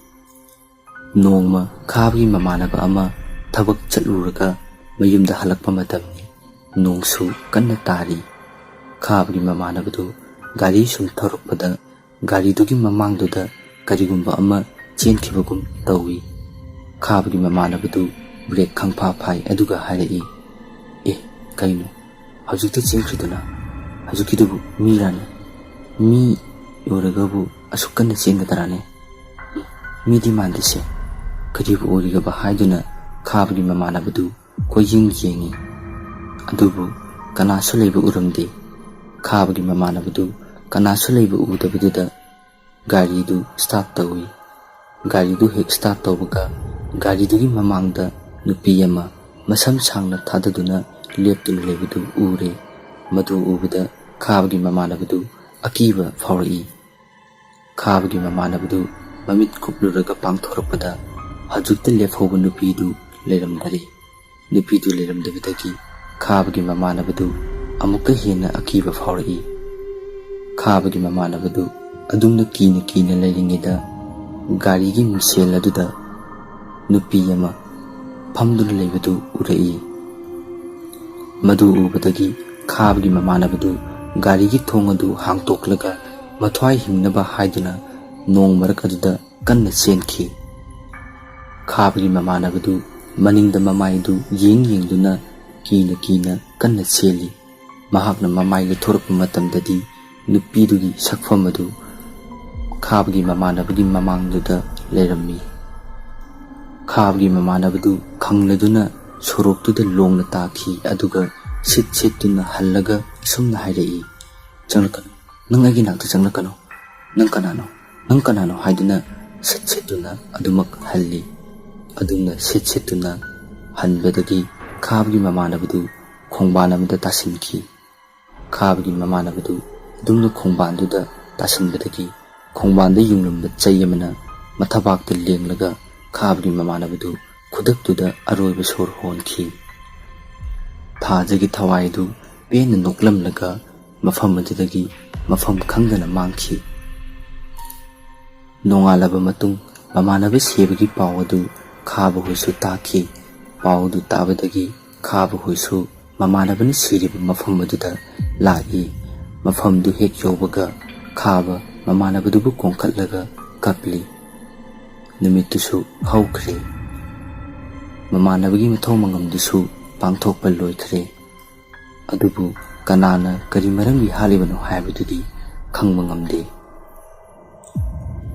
ꯅꯣꯡꯃ ꯈꯥꯕꯒꯤ ꯃꯃꯥꯟꯅꯕ ꯑꯃ ꯊꯕꯛ ꯆꯠꯂꯨꯔꯒ ꯃꯌꯨꯝꯗ ꯍꯜꯂꯛꯄ ꯃꯇꯝꯅꯤ꯫ ꯅꯣꯡꯁꯨ ꯀꯟꯅ ꯇꯥꯔꯤ꯫ ꯈꯥꯕꯒꯤ ꯃꯃꯥꯟꯅꯕꯗꯨ ꯒꯥꯔꯤ ꯁꯨꯝ ꯊꯧꯔꯛꯄꯗ ꯒꯥꯔꯤꯗꯨꯒꯤ ꯃꯃꯥꯡꯗꯨꯗ ꯀꯔꯤꯒꯨꯝꯕ ꯑꯃ ꯆꯦꯟꯈꯤꯕꯒꯨꯝ ꯇꯧꯏ꯫ ꯈꯥꯕꯒꯤ ꯃꯃꯥꯟꯅꯕꯗꯨ ꯕ꯭ꯔꯦꯛ ꯈꯪꯐꯥ ꯐꯥꯏ, ꯑꯗꯨꯒ ꯍꯥꯏꯔꯛꯏ, "ꯑꯦ, ꯀꯩꯅꯣ ꯍꯧꯖꯤꯛꯇ ꯆꯦꯟꯈ꯭ꯔꯤꯗꯨꯅ? ꯍꯧꯖꯤꯛꯀꯤꯗꯨꯕꯨ ꯃꯤꯔꯥꯅꯦ? ꯃꯤ ꯑꯣꯏꯔꯒꯕꯨ ꯑꯁꯨꯛ ꯀꯟꯅ ꯆꯦꯟꯒꯗ꯭ꯔꯥꯅꯦ? ꯃꯤꯗꯤ ꯃꯥꯟꯗꯦꯁꯦ, ꯀꯔꯤꯕꯨ ꯑꯣꯏꯔꯤꯒꯕ?" ꯍꯥꯏꯗꯨꯅ ꯈꯥꯕꯒꯤ ꯃꯃꯥꯟꯅꯕꯗꯨ ꯀꯣꯏꯌꯦꯡ ꯌꯦꯡꯉꯤ꯫ ꯑꯗꯨꯕꯨ ꯀꯅꯥꯁꯨ ꯂꯩꯕ ꯎꯔꯝꯗꯦ꯫ ꯈꯥꯕꯒꯤ ꯃꯃꯥꯟꯅꯕꯗꯨ ꯀꯅꯥꯁꯨ ꯂꯩꯕ ꯎꯗꯕꯗꯨꯗ ꯒꯥꯔꯤꯗꯨ ꯁ꯭ꯇꯥꯔꯠ ꯇꯧꯏ꯫ ꯒꯥꯔꯤꯗꯨ ꯍꯦꯛ ꯁ꯭ꯇꯥꯔꯠ ꯇꯧꯕꯒ ꯒꯥꯔꯤꯗꯨꯒꯤ ꯃꯃꯥꯡꯗ ꯅꯨꯄꯤ ꯑꯃ ꯃꯁꯝ ꯁꯥꯡꯅ ꯊꯥꯗꯗꯨꯅ ꯂꯦꯞꯇꯨꯅ ꯂꯩꯕꯗꯨ ꯎꯔꯦ꯫ ꯃꯗꯨ ꯎꯕꯗ ꯈꯥꯕꯒꯤ ꯃꯃꯥꯟꯅꯕꯗꯨ ꯑꯀꯤꯕ ꯐꯥꯎꯔꯛꯏ꯫ ꯈꯥꯕꯒꯤ ꯃꯃꯥꯟꯅꯕꯗꯨ ꯃꯃꯤꯠ ꯀꯨꯞꯂꯨꯔꯒ ꯄꯥꯡꯊꯣꯔꯛꯄꯗ ꯍꯧꯖꯤꯛꯇ ꯂꯦꯞꯍꯧꯕ ꯅꯨꯄꯤꯗꯨ ꯂꯩꯔꯝꯗꯔꯦ꯫ ꯅꯨꯄꯤꯗꯨ ꯂꯩꯔꯝꯗꯕꯗꯒꯤ ꯈꯥꯕꯒꯤ ꯃꯃꯥꯟꯅꯕꯗꯨ ꯑꯃꯨꯛꯀ ꯍꯦꯟꯅ ꯑꯀꯤꯕ ꯐꯥꯎꯔꯛꯏ꯫ ꯈꯥꯕꯒꯤ ꯃꯃꯥꯟꯅꯕꯗꯨ ꯑꯗꯨꯝꯅ ꯀꯤꯅ ꯀꯤꯅ ꯂꯩꯔꯤꯉꯩꯗ, ꯒꯥꯔꯤꯒꯤ ꯃꯤꯡꯁꯦꯜ ꯑꯗꯨꯗ ꯅꯨꯄꯤ ꯑꯃ ꯐꯝꯗꯨꯅ ꯂꯩꯕꯗꯨ ꯎꯔꯛꯏ꯫ ꯃꯗꯨ ꯎꯕꯗꯒꯤ ꯈꯥꯕꯒꯤ ꯃꯃꯥꯟꯅꯕꯗꯨ ꯒꯥꯔꯤꯒꯤ ꯊꯣꯡ ꯑꯗꯨ ꯍꯥꯡꯇꯣꯛꯂꯒ ꯃꯊ꯭ꯋꯥꯏ ꯍꯤꯡꯅꯕ ꯍꯥꯏꯗꯨꯅ ꯅꯣꯡ ꯃꯔꯛ ꯑꯗꯨꯗ ꯀꯟꯅ ꯆꯦꯟꯈꯤ꯫ ꯈꯥꯕꯒꯤ ꯃꯃꯥꯟꯅꯕꯗꯨ ꯃꯅꯤꯡꯗ ꯃꯃꯥꯏꯗꯨ ꯌꯦꯡ ꯌꯦꯡꯗꯨꯅ ꯀꯤꯅ ꯀꯤꯅ ꯀꯟꯅ ꯆꯦꯜꯂꯤ꯫ ꯃꯍꯥꯛꯅ ꯃꯃꯥꯏ ꯂꯩꯊꯣꯔꯛꯄ ꯃꯇꯝꯗꯗꯤ ꯅꯨꯄꯤꯗꯨꯒꯤ ꯁꯛꯐꯝ ꯑꯗꯨ ꯈꯥꯕꯒꯤ ꯃꯃꯥꯟꯅꯕꯒꯤ ꯃꯃꯥꯡꯗꯨꯗ ꯂꯩꯔꯝꯃꯤ꯫ ꯈꯥꯕꯒꯤ ꯃꯃꯥꯟꯅꯕꯗꯨ ꯈꯪꯂꯗꯨꯅ ꯁꯣꯔꯣꯛꯇꯨꯗ ꯂꯣꯡꯅ ꯇꯥꯈꯤ, ꯑꯗꯨꯒ ꯁꯤꯠ ꯁꯤꯠꯇꯨꯅ ꯍꯜꯂꯒ ꯑꯁꯨꯝꯅ ꯍꯥꯏꯔꯛꯏ, "ꯆꯪꯂꯛꯀꯅꯨ, ꯅꯪ ꯑꯩꯒꯤ ꯅꯥꯛꯇ ꯆꯪꯂꯛꯀꯅꯨ꯫ ꯅꯪ ꯀꯅꯥꯅꯣ? ꯅꯪ ꯀꯅꯥꯅꯣ?" ꯍꯥꯏꯗꯨꯅ ꯁꯤꯠ ꯁꯤꯠꯇꯨꯅ ꯑꯗꯨꯃꯛ ꯍꯜꯂꯤ꯫ ꯑꯗꯨꯝꯅ ꯁꯤꯠ ꯁꯤꯠꯇꯨꯅ ꯍꯟꯕꯗꯒꯤ ꯈꯥꯕꯒꯤ ꯃꯃꯥꯟꯅꯕꯗꯨ ꯈꯣꯡꯕꯥꯟ ꯑꯃꯗ ꯇꯥꯁꯤꯟꯈꯤ꯫ ꯈꯥꯕꯒꯤ ꯃꯃꯥꯟꯅꯕꯗꯨ ꯑꯗꯨꯝꯅ ꯈꯣꯡꯕꯥꯟꯗꯨꯗ ꯇꯥꯁꯤꯟꯕꯗꯒꯤ ꯈꯣꯡꯕꯥꯟꯗ ꯌꯨꯡꯂꯝꯕ ꯆꯩ ꯑꯃꯅ ꯃꯊꯕꯥꯛꯇ ꯂꯦꯡꯂꯒ ꯈꯥꯕꯒꯤ ꯃꯃꯥꯟꯅꯕꯗꯨ ꯈꯨꯗꯛꯇꯨꯗ ꯑꯔꯣꯏꯕ ꯁꯣꯔ ꯍꯣꯟꯈꯤ꯫ ꯊꯥꯖꯒꯤ ꯊꯋꯥꯏ ꯑꯗꯨ ꯄꯦꯟꯅ ꯅꯣꯛꯂꯝꯂꯒ ꯃꯐꯝ ꯑꯗꯨꯗꯒꯤ ꯃꯐꯝ ꯈꯪꯗꯅ ꯃꯥꯡꯈꯤ꯫ ꯅꯣꯡꯉꯥꯜꯂꯕ ꯃꯇꯨꯡ ꯃꯃꯥꯟꯅꯕ ꯁꯤꯕꯒꯤ ꯄꯥꯎ ꯑꯗꯨ ꯈꯥꯕ ꯍꯣꯏꯁꯨ ꯇꯥꯈꯤ꯫ ꯄꯥꯎ ꯑꯗꯨ ꯇꯥꯕꯗꯒꯤ ꯈꯥꯕ ꯍꯣꯏꯁꯨ ꯃꯃꯥꯟꯅꯕꯅ ꯁꯤꯔꯤꯕ ꯃꯐꯝ ꯑꯗꯨꯗ ꯂꯥꯛꯏ꯫ ꯃꯐꯝꯗꯨ ꯍꯦꯛ ꯌꯧꯕꯒ ꯈꯥꯕ ꯃꯃꯥꯟꯅꯕꯗꯨꯕꯨ ꯀꯣꯡꯈꯠꯂꯒ ꯀꯞꯂꯤ꯫ ꯅꯨꯃꯤꯠꯇꯨꯁꯨ ꯍꯧꯈ꯭ꯔꯦ꯫ ꯃꯃꯥꯟꯅꯕꯒꯤ ꯃꯊꯧ ꯃꯉꯝꯗꯨꯁꯨ ꯄꯥꯡꯊꯣꯛꯄ ꯂꯣꯏꯈ꯭ꯔꯦ꯫ ꯑꯗꯨꯕꯨ ꯀꯅꯥꯅ ꯀꯔꯤ ꯃꯔꯝꯒꯤ ꯍꯥꯠꯂꯤꯕꯅꯣ ꯍꯥꯏꯕꯗꯨꯗꯤ ꯈꯪꯕ ꯉꯝꯗꯦ꯫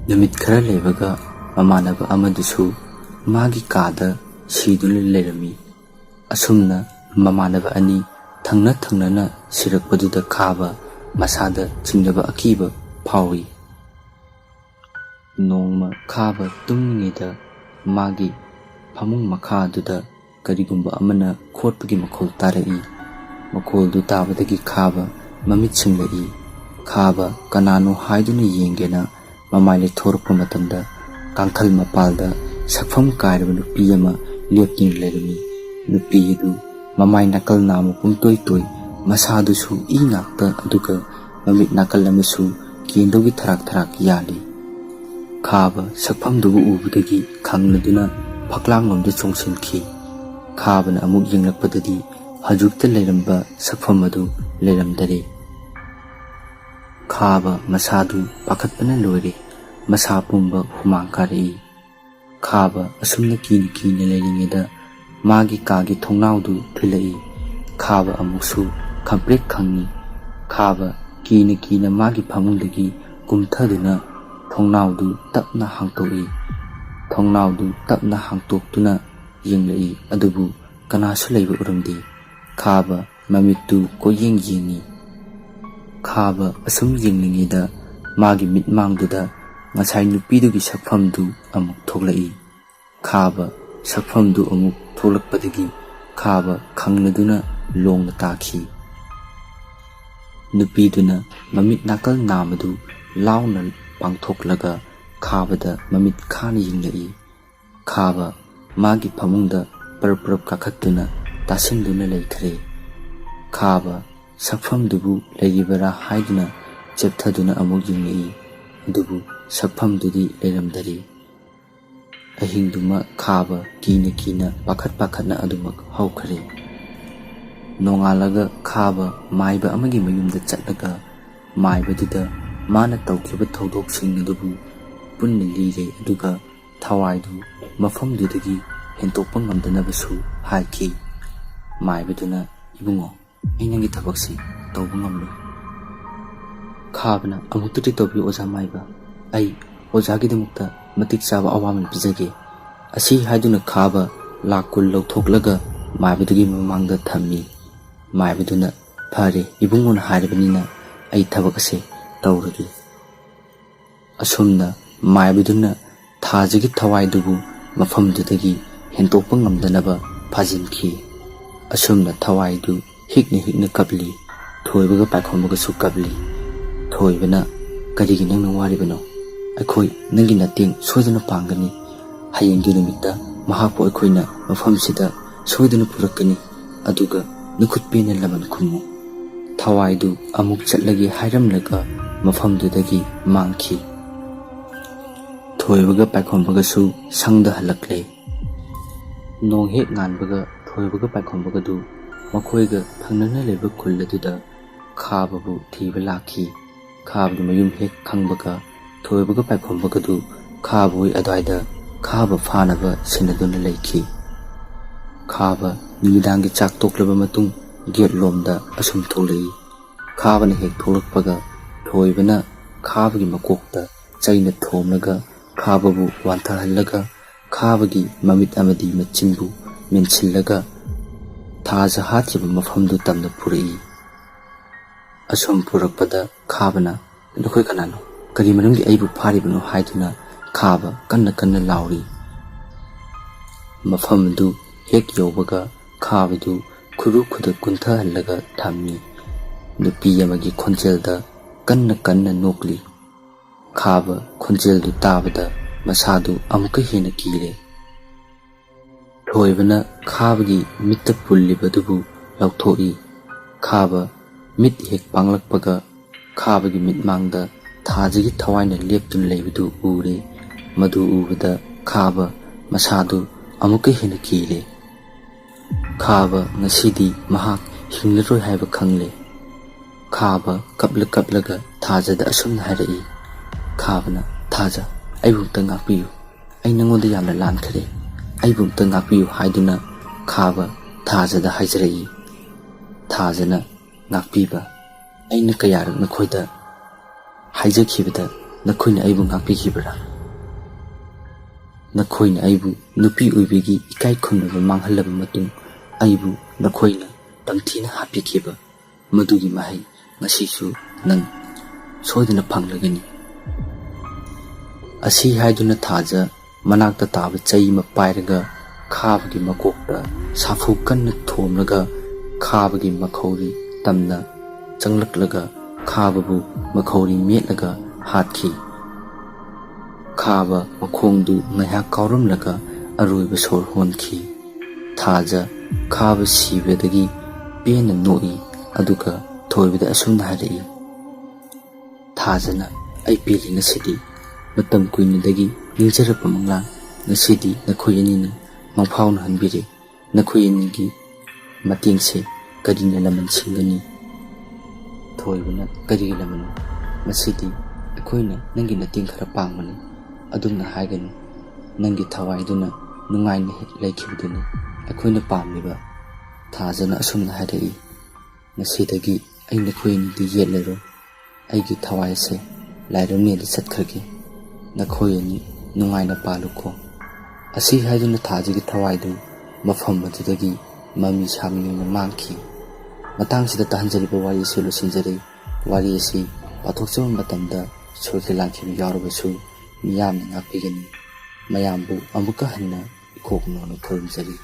ꯅꯨꯃꯤꯠ ꯈꯔ ꯂꯩꯕꯒ ꯃꯃꯥꯟꯅꯕ ꯑꯃꯗꯨꯁꯨ ꯃꯥꯒꯤ ꯀꯥꯗ ꯁꯤꯗꯨꯅ ꯂꯩꯔꯝꯃꯤ꯫ ꯑꯁꯨꯝꯅ ꯃꯃꯥꯟꯅꯕ ꯑꯅꯤ ꯊꯪꯅ ꯊꯪꯅꯅ ꯁꯤꯔꯛꯄꯗꯨꯗ ꯈꯥꯕ ꯃꯁꯥꯗ ꯆꯤꯡꯅꯕ ꯑꯀꯤꯕ ꯐꯥꯎꯏ꯫ ꯅꯣꯡꯃ ꯈꯥꯕ ꯇꯨꯝꯂꯤꯉꯩꯗ ꯃꯥꯒꯤ ꯐꯃꯨꯡ ꯃꯈꯥ ꯑꯗꯨꯗ ꯀꯔꯤꯒꯨꯝꯕ ꯑꯃꯅ ꯈꯣꯠꯄꯒꯤ ꯃꯈꯣꯜ ꯇꯥꯔꯛꯏ꯫ ꯃꯈꯣꯜꯗꯨ ꯇꯥꯕꯗꯒꯤ ꯈꯥꯕ ꯃꯃꯤꯠ ꯁꯤꯡꯂꯛꯏ꯫ ꯈꯥꯕ ꯀꯅꯥꯅꯣ ꯍꯥꯏꯗꯨꯅ ꯌꯦꯡꯒꯦꯅ ꯃꯃꯥꯏ ꯂꯩꯊꯣꯔꯛꯄ ꯃꯇꯝꯗ ꯀꯥꯡꯈꯜ ꯃꯄꯥꯜꯗ ꯁꯛꯐꯝ ꯀꯥꯏꯔꯕ ꯅꯨꯄꯤ ꯑꯃ ꯂꯦꯞꯇꯨꯅ ꯂꯩꯔꯝꯃꯤ꯫ ꯅꯨꯄꯤ ꯑꯗꯨ ꯃꯃꯥꯏ ꯅꯥꯀꯜ ꯅꯥꯝꯃ ꯄꯨꯝꯇꯣꯏ ꯇꯣꯏ, ꯃꯁꯥꯗꯨꯁꯨ ꯏ ꯉꯥꯛꯇ, ꯑꯗꯨꯒ ꯃꯃꯤꯠ ꯅꯥꯀꯜ ꯑꯃꯁꯨ ꯀꯦꯟꯗꯧꯒꯤ ꯊꯔꯥꯛ ꯊꯔꯥꯛ ꯌꯥꯜꯂꯤ꯫ ꯈꯥꯕ ꯁꯛꯐꯝꯗꯨꯕꯨ ꯎꯕꯗꯒꯤ ꯈꯪꯂꯗꯨꯅ ꯐꯛꯂꯥꯡꯂꯣꯝꯗ ꯆꯣꯡꯁꯤꯟꯈꯤ꯫ ꯈꯥꯕꯅ ꯑꯃꯨꯛ ꯌꯦꯡꯂꯛꯄꯗꯗꯤ ꯍꯧꯖꯤꯛꯇ ꯂꯩꯔꯝꯕ ꯁꯛꯐꯝ ꯑꯗꯨ ꯂꯩꯔꯝꯗꯔꯦ꯫ ꯈꯥꯕ ꯃꯁꯥꯗꯨ ꯄꯥꯈꯠꯄꯅ ꯂꯣꯏꯔꯦ꯫ ꯃꯁꯥ ꯄꯨꯝꯕ ꯍꯨꯃꯥꯡ ꯀꯥꯔꯛꯏ꯫ ꯈꯥꯕ ꯑꯁꯨꯝꯅ ꯀꯤꯅ ꯀꯤꯅ ꯂꯩꯔꯤꯉꯩꯗ ꯃꯥꯒꯤ ꯀꯥꯒꯤ ꯊꯣꯡꯅꯥꯎꯗꯨ ꯊꯤꯜꯂꯛꯏ꯫ ꯈꯥꯕ ꯑꯃꯨꯛꯁꯨ ꯈꯪꯄ꯭ꯔꯦꯛ ꯈꯪꯉꯤ꯫ ꯈꯥꯕ ꯀꯤꯅ ꯀꯤꯅ ꯃꯥꯒꯤ ꯐꯃꯨꯡꯗꯒꯤ ꯀꯨꯝꯊꯗꯨꯅ ꯊꯣꯡꯅꯥꯎꯗꯨ ꯇꯞꯅ ꯍꯥꯡꯇꯣꯛꯏ꯫ ꯊꯣꯡꯅꯥꯎꯗꯨ ꯇꯞꯅ ꯍꯥꯡꯇꯣꯛꯇꯨꯅ ꯌꯦꯡꯂꯛꯏ, ꯑꯗꯨꯕꯨ ꯀꯅꯥꯁꯨ ꯂꯩꯕ ꯎꯔꯝꯗꯦ꯫ ꯈꯥꯕ ꯃꯃꯤꯠꯇꯨ ꯀꯣꯏꯌꯦꯡ ꯌꯦꯡꯉꯤ꯫ ꯈꯥꯕ ꯑꯁꯨꯝ ꯌꯦꯡꯂꯤꯉꯩꯗ ꯃꯥꯒꯤ ꯃꯤꯠꯃꯥꯡꯗꯨꯗ ꯉꯁꯥꯏ ꯅꯨꯄꯤꯗꯨꯒꯤ ꯁꯛꯐꯝꯗꯨ ꯑꯃꯨꯛ ꯊꯣꯛꯂꯛꯏ꯫ ꯈꯥꯕ ꯁꯛꯐꯝꯗꯨ ꯑꯃꯨꯛ ꯊꯣꯛꯂꯛꯄꯗꯒꯤ ꯈꯥꯕ ꯈꯪꯂꯗꯨꯅ ꯂꯣꯡꯅ ꯇꯥꯈꯤ꯫ ꯅꯨꯄꯤꯗꯨꯅ ꯃꯃꯤꯠ ꯅꯥꯀꯜ ꯅꯥꯝꯃꯗꯨ ꯂꯥꯎꯅ ꯄꯥꯡꯊꯣꯛꯂꯒ ꯈꯥꯕꯗ ꯃꯃꯤꯠ ꯈꯥꯅ ꯌꯦꯡꯂꯛꯏ꯫ ꯈꯥꯕ ꯃꯥꯒꯤ ꯐꯃꯨꯡꯗ ꯄꯔꯞ ꯄꯔꯞ ꯀꯥꯈꯠꯇꯨꯅ ꯇꯥꯁꯤꯟꯗꯨꯅ ꯂꯩꯈ꯭ꯔꯦ꯫ ꯈꯥꯕ ꯁꯛꯐꯝꯗꯨꯕꯨ ꯂꯩꯔꯤꯕꯔꯥ ꯍꯥꯏꯗꯨꯅ ꯆꯦꯞꯊꯗꯨꯅ ꯑꯃꯨꯛ ꯌꯦꯡꯂꯛꯏ, ꯑꯗꯨꯕꯨ ꯁꯛꯐꯝꯗꯨꯗꯤ ꯂꯩꯔꯝꯗꯔꯦ꯫ ꯑꯍꯤꯡꯗꯨꯃ ꯈꯥꯕ ꯀꯤꯅ ꯀꯤꯅ ꯄꯥꯈꯠ ꯄꯥꯈꯠꯅ ꯑꯗꯨꯃꯛ ꯍꯧꯈ꯭ꯔꯦ꯫ ꯅꯣꯡꯉꯥꯜꯂꯒ ꯈꯥꯕ ꯃꯥꯏꯕ ꯑꯃꯒꯤ ꯃꯌꯨꯝꯗ ꯆꯠꯂꯒ ꯃꯥꯏꯕꯗꯨꯗ ꯃꯥꯅ ꯇꯧꯈꯤꯕ ꯊꯧꯗꯣꯛꯁꯤꯡ ꯑꯗꯨꯕꯨ ꯄꯨꯟꯅ ꯂꯤꯔꯦ, ꯑꯗꯨꯒ ꯊꯋꯥꯏꯗꯨ ꯃꯐꯝꯗꯨꯗꯒꯤ ꯍꯦꯟꯇꯣꯛꯄ ꯉꯝꯗꯅꯕꯁꯨ ꯍꯥꯏꯈꯤ꯫ ꯃꯥꯏꯕꯗꯨꯅ, "ꯏꯕꯨꯡꯉꯣ, ꯑꯩ ꯅꯪꯒꯤ ꯊꯕꯛꯁꯤ ꯇꯧꯕ ꯉꯝꯂꯣꯏ꯫" ꯈꯥꯕꯅ, "ꯑꯃꯨꯛꯇꯗꯤ ꯇꯧꯕꯤꯌꯨ ꯑꯣꯖꯥ ꯃꯥꯏꯕ, ꯑꯩ ꯑꯣꯖꯥꯒꯤꯗꯃꯛꯇ ꯃꯇꯤꯛ ꯆꯥꯕ ꯑꯋꯥꯃꯟ ꯄꯤꯖꯒꯦ꯫" ꯑꯁꯤ ꯍꯥꯏꯗꯨꯅ ꯈꯥꯕ ꯂꯥꯛ ꯀꯨꯟ ꯂꯧꯊꯣꯛꯂꯒ ꯃꯥꯏꯕꯗꯨꯒꯤ ꯃꯃꯥꯡꯗ ꯊꯝꯃꯤ꯫ ꯃꯥꯏꯕꯗꯨꯅ, "ꯐꯔꯦ, ꯏꯕꯨꯡꯉꯣꯅ ꯍꯥꯏꯔꯕꯅꯤꯅ ꯑꯩ ꯊꯕꯛ ꯑꯁꯦ ꯇꯧꯔꯒꯦ꯫" ꯑꯁꯨꯝꯅ ꯃꯥꯏꯕꯗꯨꯅ ꯊꯥꯖꯒꯤ ꯊꯋꯥꯏꯗꯨꯕꯨ ꯃꯐꯝꯗꯨꯗꯒꯤ ꯍꯦꯟꯇꯣꯛꯄ ꯉꯝꯗꯅꯕ ꯐꯥꯖꯤꯟꯈꯤ꯫ ꯑꯁꯨꯝꯅ ꯊꯋꯥꯏꯗꯨ ꯍꯤꯛꯅ ꯍꯤꯛꯅ ꯀꯞꯂꯤ꯫ ꯊꯣꯏꯕꯒ ꯄꯥꯏꯈꯣꯝꯕꯒꯁꯨ ꯀꯞꯂꯤ꯫ ꯊꯣꯏꯕꯅ, "ꯀꯔꯤꯒꯤ ꯅꯪꯅ ꯋꯥꯔꯤꯕꯅꯣ? ꯑꯩꯈꯣꯏ ꯅꯪꯒꯤ ꯃꯇꯦꯡ ꯁꯣꯏꯗꯅ ꯄꯥꯡꯒꯅꯤ꯫ ꯍꯌꯦꯡꯒꯤ ꯅꯨꯃꯤꯠꯇ ꯃꯍꯥꯛꯄꯨ ꯑꯩꯈꯣꯏꯅ ꯃꯐꯝꯁꯤꯗ ꯁꯣꯏꯗꯅ ꯄꯨꯔꯛꯀꯅꯤ꯫ ꯑꯗꯨꯒ ꯅꯈꯨꯠ ꯄꯦꯟꯅ ꯂꯃꯟ ꯈꯨꯝꯃꯨ꯫" ꯊꯋꯥꯏꯗꯨ ꯑꯃꯨꯛ ꯆꯠꯂꯒꯦ ꯍꯥꯏꯔꯝꯂꯒ ꯃꯐꯝꯗꯨꯗꯒꯤ ꯃꯥꯡꯈꯤ꯫ ꯊꯣꯏꯕꯒ ꯄꯥꯏꯈꯣꯝꯕꯒꯁꯨ ꯁꯪꯗ ꯍꯜꯂꯛꯂꯦ꯫ ꯅꯣꯡ ꯍꯦꯛ ꯉꯥꯟꯕꯒ ꯊꯣꯏꯕꯒ ꯄꯥꯏꯈꯣꯝꯕꯒꯗꯨ ꯃꯈꯣꯏꯒ ꯊꯪꯅꯅ ꯂꯩꯕ ꯈꯨꯜ ꯑꯗꯨꯗ ꯈꯥꯕꯕꯨ ꯊꯤꯕ ꯂꯥꯛꯈꯤ꯫ ꯈꯥꯕꯒꯤ ꯃꯌꯨꯝ ꯍꯦꯛ ꯈꯪꯕꯒ ꯊꯣꯏꯕꯒ ꯄꯥꯏꯈꯣꯝꯕꯒꯗꯨ ꯈꯥꯕ ꯍꯣꯏ ꯑꯗꯨꯋꯥꯏꯗ ꯈꯥꯕ ꯐꯥꯅꯕ ꯁꯤꯟꯅꯗꯨꯅ ꯂꯩꯈꯤ꯫ ꯈꯥꯕ ꯅꯨꯃꯤꯗꯥꯡꯒꯤ ꯆꯥꯛ ꯇꯣꯛꯂꯕ ꯃꯇꯨꯡ ꯒꯦꯠ ꯂꯣꯝꯗ ꯑꯁꯨꯝ ꯊꯣꯛꯂꯛꯏ꯫ ꯈꯥꯕꯅ ꯍꯦꯛ ꯊꯣꯛꯂꯛꯄꯒ ꯊꯣꯏꯕꯅ ꯈꯥꯕꯒꯤ ꯃꯀꯣꯛꯇ ꯆꯩꯅ ꯊꯣꯝꯂꯒ ꯈꯥꯕꯕꯨ ꯋꯥꯟꯊꯍꯜꯂꯒ ꯈꯥꯕꯒꯤ ꯃꯃꯤꯠ ꯑꯃꯗꯤ ꯃꯆꯤꯟꯕꯨ ꯃꯦꯟꯁꯤꯜꯂꯒ ꯊꯥꯖ ꯍꯥꯠꯈꯤꯕ ꯃꯐꯝꯗꯨ ꯇꯝꯅ ꯄꯨꯔꯛꯏ꯫ ꯑꯁꯨꯝ ꯄꯨꯔꯛꯄꯗ ꯈꯥꯕꯅ, "ꯅꯈꯣꯏ ꯀꯅꯥꯅꯣ? ꯀꯔꯤ ꯃꯔꯝꯒꯤ ꯑꯩꯕꯨ ꯐꯥꯔꯤꯕꯅꯣ?" ꯍꯥꯏꯗꯨꯅ ꯈꯥꯕ ꯀꯟꯅ ꯀꯟꯅ ꯂꯥꯎꯔꯤ꯫ ꯃꯐꯝ ꯑꯗꯨ ꯍꯦꯛ ꯌꯧꯕꯒ ꯈꯥꯕꯗꯨ ꯈꯨꯔꯨ ꯈꯨꯗꯛ ꯀꯨꯟꯊꯍꯜꯂꯒ ꯊꯝꯃꯤ꯫ ꯅꯨꯄꯤ ꯑꯃꯒꯤ ꯈꯣꯟꯖꯦꯜꯗ ꯀꯟꯅ ꯀꯟꯅ ꯅꯣꯛꯂꯤ꯫ ꯈꯥꯕ ꯈꯣꯟꯖꯦꯜꯗꯨ ꯇꯥꯕꯗ ꯃꯁꯥꯗꯨ ꯑꯃꯨꯛꯀ ꯍꯦꯟꯅ ꯀꯤꯔꯦ꯫ ꯊꯣꯏꯕꯅ ꯈꯥꯕꯒꯤ ꯃꯤꯠꯇ ꯄꯨꯜꯂꯤꯕꯗꯨꯕꯨ ꯂꯧꯊꯣꯛꯏ꯫ ꯈꯥꯕ ꯃꯤꯠ ꯍꯦꯛ ꯄꯥꯡꯂꯛꯄꯒ ꯈꯥꯕꯒꯤ ꯃꯤꯠꯃꯥꯡꯗ ꯊꯥꯖꯒꯤ ꯊꯋꯥꯏꯅ ꯂꯦꯞꯇꯨꯅ ꯂꯩꯕꯗꯨ ꯎꯔꯦ꯫ ꯃꯗꯨ ꯎꯕꯗ ꯈꯥꯕ ꯃꯁꯥꯗꯨ ꯑꯃꯨꯛꯀ ꯍꯦꯟꯅ ꯀꯤꯔꯦ꯫ ꯈꯥꯕ ꯉꯁꯤꯗꯤ ꯃꯍꯥꯛ ꯍꯤꯡꯂꯔꯣꯏ ꯍꯥꯏꯕ ꯈꯪꯂꯦ꯫ ꯈꯥꯕ ꯀꯞꯂ ꯀꯞꯂꯒ ꯊꯥꯖꯗ ꯑꯁꯨꯝꯅ ꯍꯥꯏꯔꯛꯏ꯫ ꯈꯥꯕꯅ, "ꯊꯥꯖ, ꯑꯩꯕꯨ ꯑꯝꯇ ꯉꯥꯛꯄꯤꯌꯨ꯫ ꯑꯩ ꯅꯉꯣꯟꯗ ꯌꯥꯝꯅ ꯂꯥꯟꯈꯔꯦ꯫ ꯑꯩꯕꯨ ꯑꯝꯇ ꯉꯥꯛꯄꯤꯌꯨ" ꯍꯥꯏꯗꯨꯅ ꯈꯥꯕ ꯊꯥꯖꯗ ꯍꯥꯏꯖꯔꯛꯏ꯫ ꯊꯥꯖꯅ, "ꯉꯥꯛꯄꯤꯕ? ꯑꯩꯅ ꯀꯌꯥꯔꯛ ꯅꯈꯣꯏꯗ ꯍꯥꯏꯖꯈꯤꯕꯗ ꯅꯈꯣꯏꯅ ꯑꯩꯕꯨ ꯉꯥꯛꯄꯤꯈꯤꯕ꯭ꯔꯥ? ꯅꯈꯣꯏꯅ ꯑꯩꯕꯨ ꯅꯨꯄꯤ ꯑꯣꯏꯕꯒꯤ ꯏꯀꯥꯏ ꯈꯨꯝꯅꯕ ꯃꯥꯡꯍꯜꯂꯕ ꯃꯇꯨꯡ ꯑꯩꯕꯨ ꯅꯈꯣꯏꯅ ꯇꯝꯊꯤꯅ ꯍꯥꯠꯄꯤꯈꯤꯕ ꯃꯗꯨꯒꯤ ꯃꯍꯩ ꯉꯁꯤꯁꯨ ꯅꯪ ꯁꯣꯏꯗꯅ ꯐꯪꯂꯒꯅꯤ"꯫ ꯑꯁꯤ ꯍꯥꯏꯗꯨꯅ ꯊꯥꯖ ꯃꯅꯥꯛꯇ ꯇꯥꯕ ꯆꯩ ꯑꯃ ꯄꯥꯏꯔꯒ ꯈꯥꯕꯒꯤ ꯃꯀꯣꯛꯇ ꯁꯥꯐꯨ ꯀꯟꯅ ꯊꯣꯝꯂꯒ ꯈꯥꯕꯒꯤ ꯃꯈꯧꯔꯤ ꯇꯝꯅ ꯆꯪꯂꯛꯂꯒ ꯈꯥꯕꯕꯨ ꯃꯈꯧꯔꯤ ꯃꯦꯠꯂꯒ ꯍꯥꯠꯈꯤ꯫ ꯈꯥꯕ ꯃꯈꯣꯡꯗꯨ ꯉꯥꯏꯍꯥꯛ ꯀꯥꯎꯔꯝꯂꯒ ꯑꯔꯣꯏꯕ ꯁꯣꯔ ꯍꯣꯟꯈꯤ꯫ ꯊꯥꯖ ꯈꯥꯕ ꯁꯤꯕꯗꯒꯤ ꯄꯦꯟꯅ ꯅꯣꯛꯏ, ꯑꯗꯨꯒ ꯊꯣꯏꯕꯗ ꯑꯁꯨꯝꯅ ꯍꯥꯏꯔꯛꯏ, "ꯊꯥꯖꯅ ꯑꯩ ꯄꯦꯜꯂꯤ ꯉꯁꯤꯗꯤ꯫ ꯃꯇꯝ ꯀꯨꯏꯅꯗꯒꯤ ꯅꯤꯡꯖꯔꯛꯄ ꯃꯪꯂꯥꯟ ꯉꯁꯤꯗꯤ ꯅꯈꯣꯏ ꯑꯅꯤꯅ ꯃꯪꯐꯥꯎꯅꯍꯟꯕꯤꯔꯦ꯫ ꯅꯈꯣꯏ ꯑꯅꯤꯒꯤ ꯃꯇꯦꯡꯁꯦ ꯀꯔꯤꯅ ꯂꯃꯟ ꯁꯤꯡꯒꯅꯤ?" ꯊꯣꯏꯕꯅ, "ꯀꯔꯤꯒꯤ ꯂꯃꯟ? ꯉꯁꯤꯗꯤ ꯑꯩꯈꯣꯏꯅ ꯅꯪꯒꯤ ꯃꯇꯦꯡ ꯈꯔ ꯄꯥꯡꯕꯅꯤ꯫ ꯑꯗꯨꯝꯅ ꯍꯥꯏꯒꯅꯨ꯫ ꯅꯪꯒꯤ ꯊꯋꯥꯏꯗꯨꯅ ꯅꯨꯡꯉꯥꯏꯅ ꯍꯦꯛ ꯂꯩꯈꯤꯕꯗꯨꯅꯤ ꯑꯩꯈꯣꯏꯅ ꯄꯥꯝꯂꯤꯕ꯫" ꯊꯥꯖꯅ ꯑꯁꯨꯝꯅ ꯍꯥꯏꯔꯛꯏ, "ꯉꯁꯤꯗꯒꯤ ꯑꯩ ꯅꯈꯣꯏ ꯑꯅꯤꯗꯤ ꯌꯦꯠꯂꯔꯣꯏ꯫ ꯑꯩꯒꯤ ꯊꯋꯥꯏꯁꯦ ꯂꯥꯏꯔꯝꯅꯦꯗ ꯆꯠꯈ꯭ꯔꯒꯦ꯫ ꯅꯈꯣꯏ ꯑꯅꯤ ꯅꯨꯡꯉꯥꯏꯅ ꯄꯥꯜꯂꯨꯀꯣ꯫" ꯑꯁꯤ ꯍꯥꯏꯗꯨꯅ ꯊꯥꯖꯒꯤ ꯊꯋꯥꯏꯗꯨ ꯃꯐꯝ ꯑꯗꯨꯗꯒꯤ ꯃꯃꯤ ꯁꯥꯃꯤ ꯑꯣꯏꯅ ꯃꯥꯡꯈꯤ꯫ ꯃꯇꯥꯡꯁꯤꯗ ꯇꯥꯍꯟꯖꯔꯤꯕ ꯋꯥꯔꯤ ꯑꯁꯤ ꯂꯣꯏꯁꯤꯟꯖꯔꯦ꯫ ꯋꯥꯔꯤ ꯑꯁꯤ ꯄꯥꯊꯣꯛꯆꯕ ꯃꯇꯝꯗ ꯁꯣꯏꯈꯤꯕ ꯂꯥꯟꯈꯤꯕ ꯌꯥꯎꯔꯕꯁꯨ ꯃꯤꯌꯥꯝꯅ ꯉꯥꯛꯄꯤꯒꯅꯤ꯫ ꯃꯌꯥꯝꯕꯨ ꯑꯃꯨꯛꯀ ꯍꯟꯅ ꯏꯀꯣꯛ ꯅꯧꯅ ꯈꯨꯔꯨꯝꯖꯔꯤ꯫